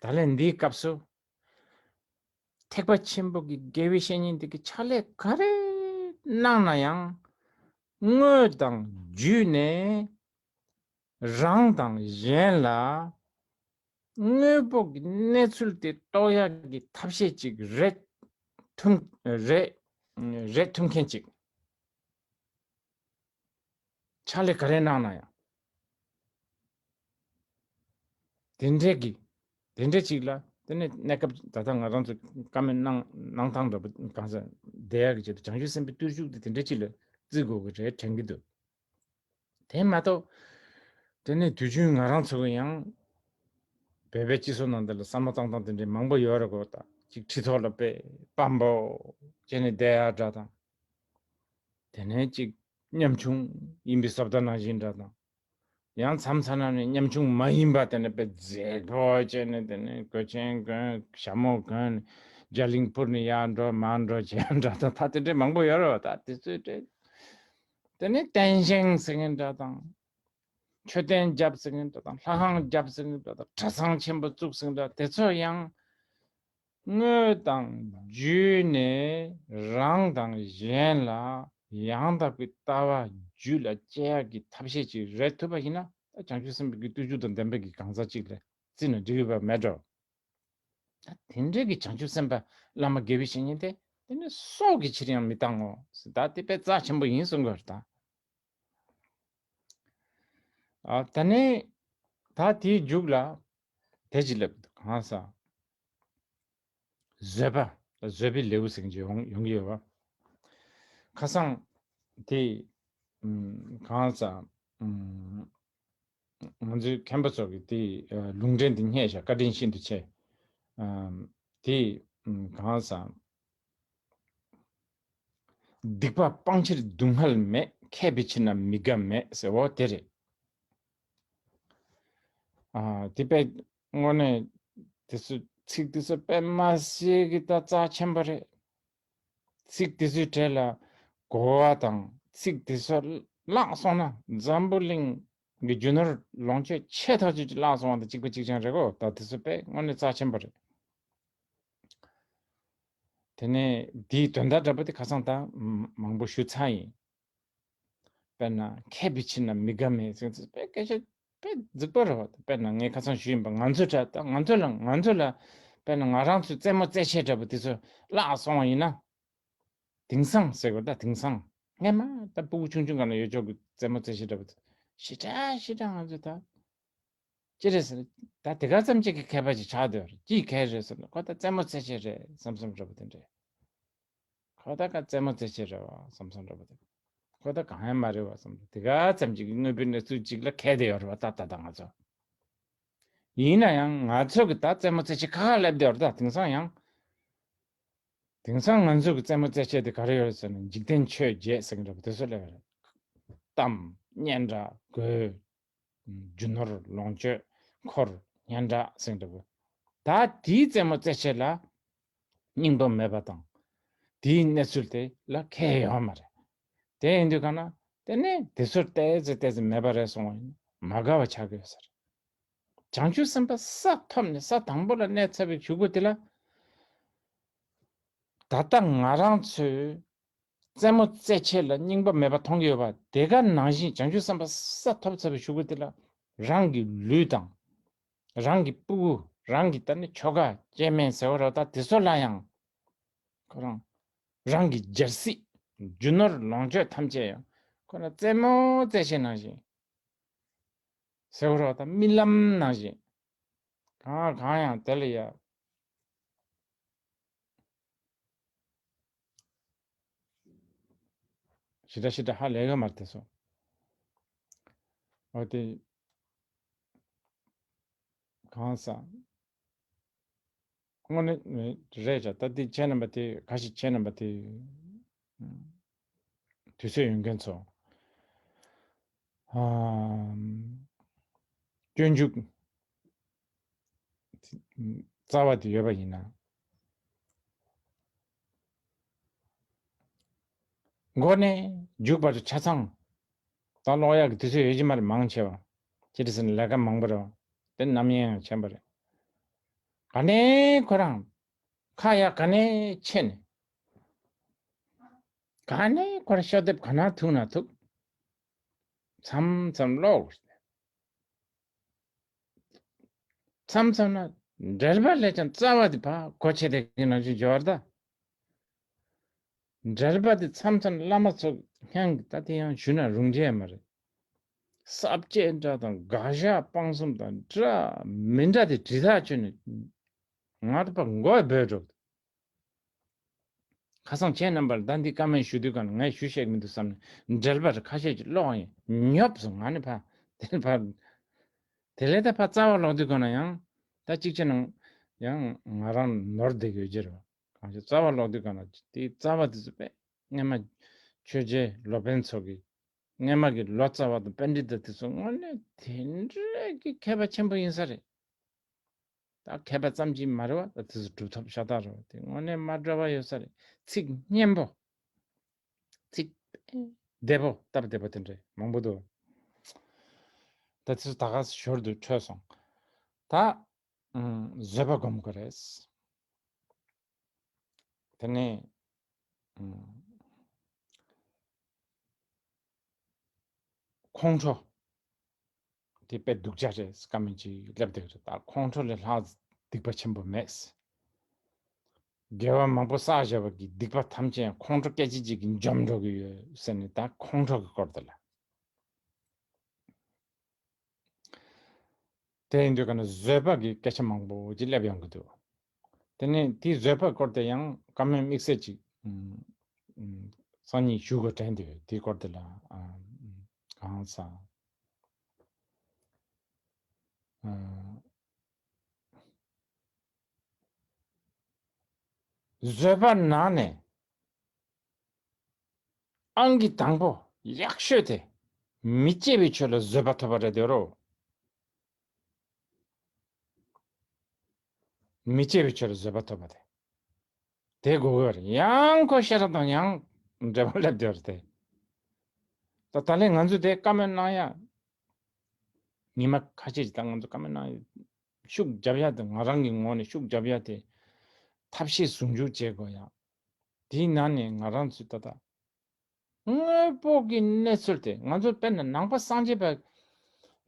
ད་ལན་འདིའི་སྐབས་སུ་ཐེག་པ་ཆེན་པོ་གི་དགེ་བའི་བཤེས་གཉེན་དེ་གི་ཕྱག་ལས་ག་རེ་གནང་ན་ཡང་དངོས་དང་བརྒྱུད་ནས་རང་དང་གཞན་ལ་དངོས་པོ་གི་གནས་ཚུལ་དེ་རྟོགས་ཡག་གི་ཐབས་ཤེས་ཅིག་རེད་ཐུབ་རེད་རེད་ཐུབ་མཁན་ཅིག་ཕྱག་ལས་ག་རེ་གནང་ན་ཡང་། དེ་འདྲས་ཀྱི། དེ་འདྲས་ཅིག་ལ་དེ་ནས་གནས་སྐབས་ད་ལྟ་ང་རང་ཚོ་བཀའ་མོལ་གནང་གནང་སྟངས་འདྲ་པོ་གང་ཟག་བསྡད་ཡག་གི་ཆེད་དུ་བྱང་ཆུབ་སེམས་དཔའི་བརྟུལ་ཞུགས་དེ་དེ་འདྲས་ཅིག་ལ་བརྩི་དགོས་ཀྱི་རེད་དྲན་གྱི་འདུག་དེ་མ་གཏོགས། དེ་ནས་དུས་རྒྱུན་ང་རང་ཚོ་གི་ཡང་ བོད་པའི་སྤྱི་ཚོགས་ནང་དེ་ལ་བསམ་བློ་བཏང་སྟངས་དེ་འདྲའི་མང་པོ་ཡོད་རེད་གོ། ད་ཅིག་ཁྲི་ཐོག་ལ་དཔེ་དཔའ་བོ་བྱས་ནས་བསྡད་ཡ་འདྲ་དང་། དེ་ནས་ཅིག་ཉམ་ཆུང་ཡིན་པའི་བཟོ་ལྟ་ནང་བཞིན་འདྲ་དང་། ཡང་མཚམས་མཚམས་ན་ནི་ཉམ་ཆུང་མ་ཡིན་པ་དེ་ནི་དཔེ་མཛེས་པོ་བྱས་ནས། དེ་ནི་གོས་ཆེན་གོན། ཞྭ་མོ་གོན། རྒྱ་གླིང་ཕུར་ནས་ཡར་འགྲོ་མར་འགྲོ་བྱས་འདྲ་དང་། ད་དེ་འདྲའི་མང་པོ་ཡོད་རེད་བ། ད་དེ་ཚོའི་གྲས། དེ་ནི་བསྟན་ཆེན་ཟེར་མཁན་འདྲ་དང་། མཆོད་རྟེན་རྒྱབ་ཟེར་མཁན་འདྲ་དང་། ལྷ་ཁང་རྒྱབ་ཟེར་མཁན་འདྲ་དང་། གྲྭ་ཚང་ཆེན་པོ་བཙུགས་ཟེར་མཁན་འདྲ། དེ་ཚོ་ཡང་དངོས་དང་བརྒྱུད་ནས་རང་དང་གཞན་ལ་ཡང་དག་པའི་ལྟ་བ་རྒྱུད་ལ་སྐྱེ་ཡག་གི་ཐབས་ཤེས་ཅིག་རེད་ཐུབ་པ་ཡིན་ན། ད་བྱང་ཆུབ་སེམས་དཔའི་གི་བརྟུལ་ཞུགས་དང་ལྡན་པའི་གི་གང་ཟག་ཅིག་ལ་བརྩིས་ན་འགྲིག་གི་ཡོད་པ་མེད་འགྲོ། ད་དེ་འདྲའི་གི་བྱང་ཆུབ་སེམས་དཔའ་བླ་མ་དགེ་བའི་བཤེས་གཉེན་དེ་དེ་ནི་སྲོག་གི་ཕྱིར་ཡང་མི་བཏང་ངོ་། ད་དེ་དཔེ་རྩ་ཆེན་པོ་ཡིན་གསུང་གི་ཡོད་རེད་ད། ཨ། ད་ནི་ད་དེའི་མཇུག་ལ་དེ་ཅི་ལབ་འདུག། གང་ཟག་བཟོད་པ། བཟོད་པའི་ལེའུ་ཟེར་གྱི་ཡོང་ཡོང་གི་ཡོད་པ། ཁ་སང་དེ་ཨམ་གང་ཟག་ཨམ་ང་ཚོའི་མཁན་པོ་ཚོ་གིས་དེ་ཨ་ལུང་འདྲེན་དེ་རྙེད་བཞག། བཀའ་དྲིན་ཤིན་ཏུ་ཆེ། ཨམ་དེ་ཨམ་གང་ཟག་སྡིག་པ་སྤང་ཕྱིར་སྡུག་བསྔལ་མེད། མཁས་པའི་ཕྱིར་ན་མི་དགའ་མེད་ཟེར་བ་དེ་རེད། ཨ་དེ་དཔེ་དངོས་གནས་དེ་ཚོ་ཚིག་དེ་ཚོ་དཔེ་མ་སྲིད་ཀྱི་ད་རྩ་ཆེན་པོ་རེད། ཚིག་དེ་ཚོའི་གྲས་ལ་གོ་བ་དང་ཚིག་དེ་ཚོ་བརླག་སོང་ན་འཛམ་བུ་གླིང་གི་རྒྱུ་ནོར་ལོངས་སྤྱོད་ཆེ་ཐག་ཆོད་ཅིག་བརླག་སོང་བ་དང་གཅིག་པ་གཅིག་རྐྱང་རེད་གོ། ད་དེ་ཚོ་དཔེ་དངོས་གནས་རྩ་ཆེན་པོ་རེད། དེ་ནས་དེའི་དོན་དག་འདྲ་པོ་དེ་ཁ་སང་ད་མང་པོ་ཞུ་ཚར་ཡིན། དཔེར་ན་མཁས་པའི་ཕྱིར་ན་མི་དགའ་མེད་ཟེར་ཚུལ་དཔེ་སྐད་ཆ་དཔེ་རྫིག་པོ་རེད་བ། དཔེར་ན་ངས་ཁ་སང་ཞུས་ཡིན་པ། ང་ཚོ་འདྲ་ད་ང་ཚོ་ལ་ང་ཚོ་ལ་དཔེར་ན་ང་རང་ཚོའི་རྩེད་མོ་རྩེད་ཆས་འདྲ་པོ་དེ་ཚོ་བརླག་སོང་བ་ཡིན་ན། དེང་སང་ཟེར་དགོས་ད། དེང་སང་སྔས་མ་ད་སྤུ་གུ་ཆུང་ཆུང་སྒང་ལ་ཡོད་ཆོག་གི་རྩེད་མོ་རྩེད་ཆས་འདྲ་པོ་དེ་ཞེ་དྲག་ཞེ་དྲག་ང་ཚོ་ད། ཅི་རེད་ཟེར་ན། ད་དེ་ག་ཙམ་ཅིག་གི་མཁས་པ་ཅིག་ཆགས་བསྡད་ཡོད་རེད། ཅིའི་མཁས་རེད་ཟེར་ན། ཁོ་ད་རྩེད་མོ་རྩེད་ཆས་རེད་བསམ་བསམ་འདྲ་པོ་དེ་འདྲས། ཁོ་ད་ག་རྩེད་མོ་རྩེད་ཆས་རེད་བ་བསམ་བསམ་འདྲ་པོ་དེ། ཁོ་ད་གང་ཡང་མ་རེད་བ་བསམ། དེ་ག་ཙམ་ཅིག་གི་དངོས་པོའི་གནས་ཚུལ་ཅིག་ལ་མཁས་བསྡད་ཡོད་རེད་བ་ད་ད་ལྟ་ང་ཚོ། ཡིན་ན་ཡང་ང་ཚོ་གི་ད་རྩེད་མོ་རྩེད་ཆས་ཁ་ཁ་སླེབས་བསྡད་ཡོད་རེད་ད། དེང་སང་ཡང་། དེང་སང་ང་ཚོ་གི་རྩེད་མོ་རྩེད་ཆས་དེ་ག་རེ་ཡོད་རེད་ཟེར་ན། འཇིག་རྟེན་ཆོས་བརྒྱད་ཟེར་གི་འདྲ་པོ་དེ་ཚོ་སླེབས་ཡོད་རེད། གཏམ། སྙན་གྲགས། གོས། རྒྱུ་ནོར་ལོངས་སྤྱོད། འཁོར། སྙན་གྲགས་ཟེར་གི་འདྲ་པོ། ད་དེའི་རྩེད་མོ་རྩེད་ཆས་ལ་སྙིང་པོ་མེད་པ་དང་། དེའི་གནས་ཚུལ་དེ་ལ་མཁས་ཡོད་མ་རེད། དེ་ཡིན་དུས་གང་ན་དེ་ནས་དེ་ཚོར་ཏོག་ཙམ་ཏོག་ཙམ་མེད་པ་རེད་སོང་བ་ཡིན་ན་མ་དགའ་བ་ཆགས་ཀྱི་ཡོད་ས་རེད། བྱང་ཆུབ་སེམས་དཔའ་ས་ཐོབ་ནས་ས་དང་པོ་ལ་གནས་ཚར་བའི་གཞུག་གུ་དེ་ལ། ད་ལྟ་ང་རང་ཚོས་རྩེད་མོ་རྩེད་ཆས་ལ་སྙིང་པོ་མེད་པ་མཐོང་གི་ཡོད་པ་དེ་ག་ནང་བཞིན། བྱང་ཆུབ་སེམས་དཔའ་ས་ཐོབ་ཚར་བའི་གཞུག་གུ་དེ་ལ་རང་གི་ལུས་དང་། རང་གི་སྤུ་གུ། རང་གི་ད་ནི་ཁྱོ་ག་སྐྱེ་དམན་ཟེར་བ་རེད་ད། དེ་ཚོ་ལ་ཡང་ཁོ་རང་རང་གི་རྒྱལ་སྲིད། རྒྱུ་ནོར་ལོངས་སྤྱོད་ཐམས་ཅད་ཡང་ཁོ་ན་རྩེད་མོ་རྩེད་ཆས་ནང་བཞིན་ཟེར་བ་རེད་ད། རྨི་ལམ་ནང་བཞིན། གང་གང་ཡང་དེ་ལ་ཡ། ཞེ་དྲག་ཞེ་དྲག་ཧ་ལས་ཡོད་མ་རེད་དེ་ཚོ། འོ་དེ་གང་ཟག་དངོས་གནས་རེད་བྱ། ད་དེ་ཁྱེད་རྣམ་པ་དེ་ག་ཞིག་ཁྱེད་རྣམ་པ་དེ་དུས་ཚོད་ཡོད་མཁན་ཚོ། ཨམ། སྤྱོད་འཇུག་རྩ་བ་དེ་ཡོད་པ་ཡིན་ན། མགོ་ནས་མཇུག་བར་དུ་ཆ་ཚང་ད་ཀློག་ཡག་གི་དུས་ཚོད་ཡོད་ཀྱི་མ་རེད། མང་ཆེ་བ་ཅི་རེད་ཟེར་ན་ལས་ཀ་མང་པོ་རེད་བ། དེ་རྣམ་གཡེང་ཡང་ཆེན་པོ་རེད། ག་ནས་ཁོ་རང་ཁ་ཡག་ག་ནས་ཕྱེ་ནས། ག་ནས་ཁོ་རང་ཤོག་ལྡེབ་ག་ན་ཐུག་ན་ཐུག་མཚམས་མཚམས་ཀློག་མཚམས་མཚམས་ན་འགྲེལ་པ་ལས་ཀྱང་རྩ་བ་དེ་ཕར་གོ་ཆེ་དེ་གི་ནང་བཞིན་འབྱོར་ད། འགྲེལ་པ་དེ་མཚམས་མཚམས་བླ་མ་ཚོ་སྙིང་གི་ད་དེ་ཡང་ཞུ་ན་རུང་བྱེད་མ་རེད། ས་བཅད་འདྲ་དང་དགག་བཞག་སྤང་གསུམ་དང་འདྲ་མི་འདྲ་དེ་དྲི་ཐག་ཆོད་ནས་ང་ད་ཕར་མགོ་བོས་འགྲོ། ཁ་སང་ཁྱེད་རྣམ་པར་ད་འདི་བཀའ་མོལ་ཞུ་དུས་གང་ན་ངས་ཞུ་ཤེས་ཀྱི་མི་འདུག་བསམ་ནས་འགྲེལ་པར་ཁ་ཤས་ཀྱིས་ཀློག་ཡིན། ཉོབ་སོང་། ང་ནི་ཕ་དེ་ཕ་དེ་ལས་ད་ཕ་རྩ་བ་ཀློག་དུས་གང་ན་ཡང་ ད་གཅིག་བྱས་ན་ཡང་ང་རང་ནོར་བསྡད་ཀྱི་ཡོད་ཀྱི་རེད་བ། གང་ཞིག་རྩ་བ་ཀློག་དུས་གང་ལ་དེའི་རྩ་བ་དེ་ཚོ་དཔེ་སྔན་མ་ཆོས་རྗེ་ལོ་པཎ་ཚོ་གི་སྔན་མ་གི་ལོ་ཙཱ་བ་དང་པཎྜི་ཏ་དེ་ཚོ་དངོས་གནས་དེ་འདྲའི་གི་མཁས་པ་ཆེན་པོ་ཡིན་ས་རེད། ད་མཁས་པ་ཙམ་གྱིས་མ་རེད་བ། ད་དེ་ཚོ་གྲུབ་ཐོབ་ཤ་སྟག་རེད་བ། དེ་དངོས་གནས་མ་འདྲ་བ་ཡོད་ས་རེད། ཚིག་སྙན་པོ། ཚིག་བདེ་པོ་སྟབས་བདེ་པོ་དེ་འདྲ་མང་པོ་འདུག་ད་དེ་ཚོ་ད་ག་ཞོར་དུ་འཕྲོས་སོང་། ད་ཨུམ་བཟོད་པ་སྒོམ་དགོས་རེད། དེ་ནས་ཨུམ་ཁོང་ཁྲོ། དེ་དཔེ་སྡུག་ཅག་རེད། བཀའ་མོལ་ཅིག་སླེབས་བསྡད་ཀྱི་རེད། ད་ཁོང་ཁྲོ་ལས་ལྷག་སྡིག་པ་ཆེན་པོ་མེད། དགེ་བ་མང་པོ་བསགས་བཞག་པ་གི་སྡིག་པ་ཐམས་ཅད་ཁོང་ཁྲོ་སྐད་ཅིག་གཅིག་གིས་འཇོམས་འགྲོ་གི་ཡོད་ཟེར་ནས། ད་ཁོང་ཁྲོ་གི་སྐོར་དེ་ལ། དེ་ཡིན་དུས་ག་ན་བཟོད་པ་གི་སྐད་ཆ་མང་པོ་ཅིག་སླེབས་ཡོང་གི་འདུག་དེ་ནས་དེའི་བཟོད་པ་སྐོར་དེ་ཡང་བཀའ་མོལ་དམིགས་བསལ་ཅིག་ཨུམ་ཨུམ་སང་ཉིན་ཞུ་དགོས་དྲན་འདུག་དེའི་སྐོར་དེ་ལ་ཨ་གང་ཟག་ཨ་བཟོད་པ་ནང་ནས་ཨང་ཀི་དང་པོ་ཡག་ཤོས་དེ་མི་སྐྱེ་བའི་ཆོས་ལ་བཟོད་པ་ཐོབ་པ་རེད་དེ་རོ། མི་སྐྱེ་བའི་ཆོས་ལ་བཟོད་པ་ཐོབ་པ་དེ། དེ་དགོས་ཀྱི་རེད། ཡང་ཁོ་ཤེས་རབ་དང་ཡང་འབྲེལ་བ་སླེབས་བསྡད་རེད་དེ། ད་ད་ལན་ང་ཚོ་དེ་བཀའ་མོལ་གནང་ཡ། ཉི་མ་ཁ་ཤས་ཅིག་ད་ང་ཚོ་བཀའ་མོལ་གནང་ཡ། ཤུགས་རྒྱབ་ཡ་དེ་ང་རང་གི་ངོས་ནས་ཤུགས་རྒྱབ་ཡ་དེ། ཐབས་ཤེས་ཟུང་འཇུག་བྱེད་དགོས་ཡ། དེའི་ནང་ནས་ང་རང་ཚོས་ད་ལྟ་དངོས་པོ་གི་གནས་ཚུལ་དེ། ང་ཚོ་དཔེར་ན་ནང་པ་སངས་རྒྱས་པ།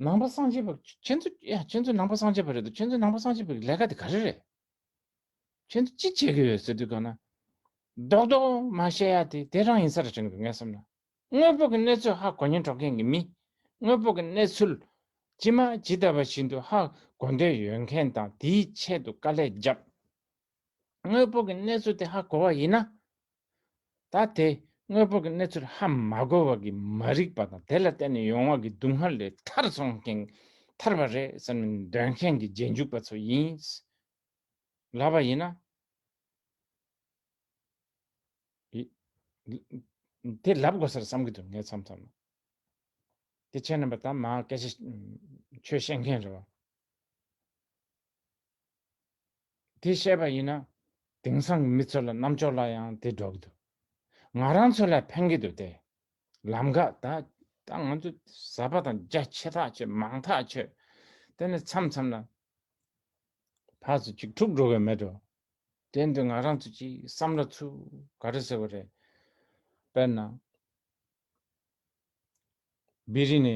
ནང་པ་སངས་རྒྱས་པ་ཁྱེད་ཚོ་ཡ། ཁྱེད་ཚོ་ནང་པ་སངས་རྒྱས་པ་རེད་འདུག་ཁྱེད་ཚོ་ནང་པ་སངས་རྒྱས་པའི་ལས་ཀ་དེ་ག་རེ་རེད། ཁྱེད་ཚོ་ཅི་བྱེད་ཀྱི་ཡོད་ཟེར་དུས་གང་ན། རྡོག་རྡོག་མ་བཤད་ཡ་དེ་དེ་རང་ཡིན་ས་རེད་དྲན་གི་ངས་བསམ་ན། དངོས་པོ་གི་གནས་ཚུལ་ཧ་གོ་སྙིང་བྲོ་མཁན་གྱི་མི། དངོས་པོ་གི་གནས་ཚུལ་ཇི་མ་ཇི་ལྟ་བ་བཞིན་དུ་ཧ་གོ་འདོད་ཡོད་མཁན་དང་དེའི་ཆེད་དུ་དཀའ་ལས་བརྒྱབ། དངོས་པོ་གི་གནས་ཚུལ་དེ་ཧ་གོ་བ་ཡིན་ན། ད་དེ་དངོས་པོ་གི་གནས་ཚུལ་ཧ་མ་གོ་བ་གི་མ་རིག་པ་དང་དེ་ལ་བརྟེན་ནས་ཡོང་བ་གི་སྡུག་བསྔལ་ལས་ཐར་སོང་མཁན། ཐར་བ་རེད་བསམ་ནས་འདོད་མཁན་གྱི་རྗེས་འཇུག་པ་ཚོ་ཡིན་ལབ་པ་ཡིན་ན། ཡི་དེ་ལབ་དགོས་ས་རེད་བསམ་གྱི་འདུག་ངས་མཚམས་མཚམས་ལ། དེ་ཁྱེད་རྣམ་པ་ད་མ་སྐད་ཆ་ཆོས་བཤད་མཁན་རེད་བ། དེ་བཤད་པ་ཡིན་ན་དེང་སང་གི་མི་ཚོ་ལ་རྣམ་ཅོག་ལ་ཡང་དེ་འགྲོ་གི་འདུག་ང་རང་ཚོ་ལ་ཕན་གི་འདུག་དེ་ལམ་ཁ་ད་ད་ང་ཚོ་ཟབ་པ་དང་རྒྱ་ཆེ་ཐག་ཆོད། མང་ཐག་ཆོད། དེ་ནི་མཚམས་མཚམས་ལ་ཕར་ཚུར་ཅིག་འཁྲུག་འགྲོ་གི་མེད་འགྲོ། དེ་འདི་ང་རང་ཚོ་ཅིག་བསམ་བློ་ཚུར་ག་རེ་ཟེར་བ་རེད། དཔེར་ན། བི་རི་ནས་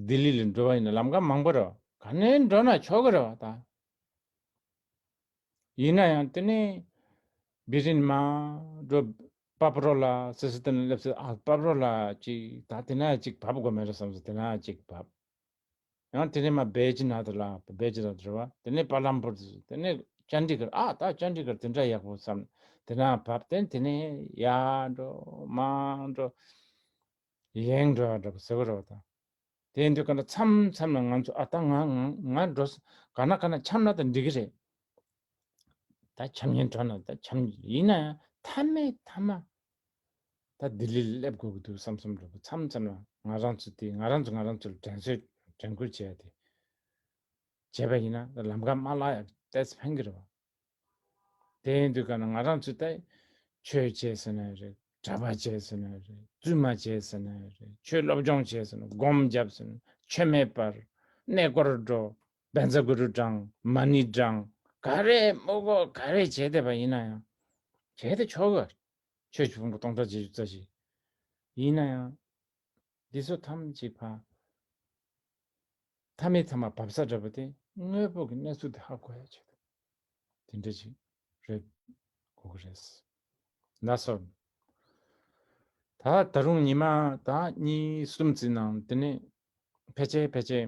ལྡི་ལི་ལ་འགྲོ་བ་ཡིན་ན་ལམ་ཁ་མང་པོ་རེད་བ། ག་ནས་འགྲོ་ན་ཆོག་གི་རེད་བ་ད། ཡིན་ན་ཡང་དེ་ནས་བི་རི་ནས་མར་འགྲོ། པབ་རོ་ལ་སི་སི་དེ་ནས་སླེབས་ཚེ། ཨ་པབ་རོ་ལ་ཅིག་ད་དེ་ན་ཅིག་བབས་དགོས་མེད་རེད་བསམ་སོང་། དེ་ན་ཅིག་བབས། ཡང་དེ་ནས་མར་བེ་ཅི་ན་དེ་ལ། བེ་ཅི་ན་དེ་རེད་བ། དེ་ནས་པ་ལམ་པུར། དེ་ནས་ཅན་ཌི་གར། ཨ་ད་ཅན་ཌི་གར་དེ་འདྲ་ཡག་པོ་བསམ། དེ་ན་བབས། དེ་དེ་ནས་ཡར་འགྲོ་མར་འགྲོ། ཡང་འགྲོ་ཡ་འདྲ་པོ་ཟེར་གི་རེད་བ་ད། དེ་ཡིན་དུས་ག་ན་མཚམས་མཚམས་ལ་ང་ཚོ་ཨ་ད་ང་ང་ང་འགྲོ་ས་ག་ན་ག་ན་འཁྱམས་ན་ད་འགྲིག་གི་རེད། ད་འཁྱམས་ཉེན་འགྲོ་ན་ད་འཁྱམས། ཡིན་ན་ཡང་མཐའ་མའི་མཐའ་མ་ད་ལྡི་ལི་ལ་སླེབས་དགོས་ཀྱི་འདུག་བསམ་བསམ་འགྲོ་གི། མཚམས་མཚམས་ལ་ང་རང་ཚོ་དེ་ང་རང་ཚོ་ང་རང་ཚོ་ལ་དྲན་གསོ་དྲན་སྐུལ་བྱས་ཏེ་བྱས་པ་ཡིན་ན་ད་ལམ་ཁ་མ་བརླག་ཡ་ཏོག་ཙམ་ཕན་གི་རེད་བ། དེ་ཡིན་དུས་ག་ན་ང་རང་ཚོས་ད་ཆོས་བྱས་ཟེར་ན་རེད། གྲྭ་པ་བྱས་ཟེར་ན་རེད། བཙུན་མ་བྱས་ཟེར་ན་རེད། ཆོས་སློབ་སྦྱོང་བྱས་ཟེར་ན། སྒོམ་བརྒྱབ་ཟེར་ན། མཆོད་མེ་སྤར། གནས་སྐོར་འགྲོ། བཛྲ་གུ་རུ་བགྲང་། མ་ཎི་བགྲང་། ག་རེ་མོ་གོ་ག་རེ་བྱས་བསྡད་པ་ཡིན་ན་ཡང་། བྱས་ཏེ་ཆོག་གི། ཆོས་ཀྱི་ཕུང་པོ་སྟོང་ཕྲག་བརྒྱད་ཅུ་རྩ་བཞི། ཡིན་ན་ཡང་། འདི་ཚོ་ཐམས་ཅད་ཕར། མཐའ་མའི་མཐའ་མ་བབས་ས་འདྲ་པོ་དེ་དངོས་པོ་གི་གནས་ཚུལ་དེ་ཧ་གོ་ཡ་ཆེད་དུ་དེ་འདྲ་ཅིག་རེད། གོ་གི་རེད། ན་སོ། ད་ད་རུང་ཉི་མ་ད་གཉིས་གསུམ་ཙམ་ནང་དེ་ནས་ཕལ་ཆེར་ཕལ་ཆེར་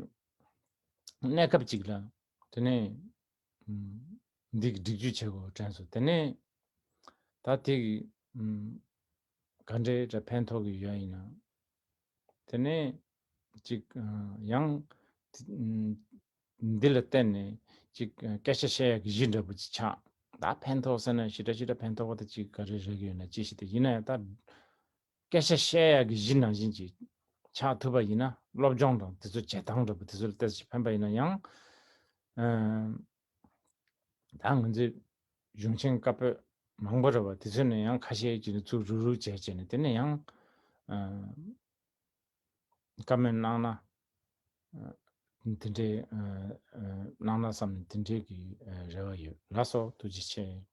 གནས་སྐབས་ཅིག་ལ་དེ་ནས་འདི་གི་སྒྲིག་ཇུས་བྱེད་དགོས་དྲན་སོང་། དེ་ནས་ད་དེ་གི་ག་འདྲའི་འདྲ་ཕན་ཐོགས་ཀྱི་ཡོད་ཡིན་ན། དེ་ནས་ཅིག་ཡང་འདི་ལ་བརྟེན་ནས་ ཅིག་སྐད་ཆ་བཤད་ཡག་གི་གཞི་འདྲ་པོ་ཅིག་ཆགས། ད་ཕན་ཐོགས་ཟེར་ན་ཞེ་དྲག་ཞེ་དྲག་ཕན་ཐོགས་པ་དེ་ཅིག་ག་རེ་རེག་ཡོད་ན་ཅི་ཞིག་དེ་ཡིན་ན་ཡང་ད་སྐད་ཆ་བཤད་ཡག་གི་གཞི་ནང་བཞིན་ཅིག་ཆགས་ཐུབ་པ་ཡིན་ན་སློབ་སྦྱོང་དང་དེ་ཚོ་བྱེད་སྟངས་འདྲ་པོ་དེ་ཚོ་ལ་ཏོག་ཙམ་ཕན་པ་ཡིན་ན་ཡང་། ཨ་ད་ང་ཚོའི་གཞུང་ཆེན་བཀའ་པོད་མང་པོ་རེད་པ། དེ་ཚོ་ནས་ཡང་ཁ་ཤས་ཀྱིས་ནི་ཚུར་རུག་རུག་བྱས་བྱས་ནས་དེ་ནས་ཡང་ཨ་བཀའ་མོལ་གནང་ན་ཨ་དེ་འདྲའི་ཨ་ཨ་གནང་ན་བསམ་ནས་དེ་འདྲའི་གི་ཨ་རེ་བ་ཡོད། ལགས་སོ། ཐུགས་རྗེ་ཆེ།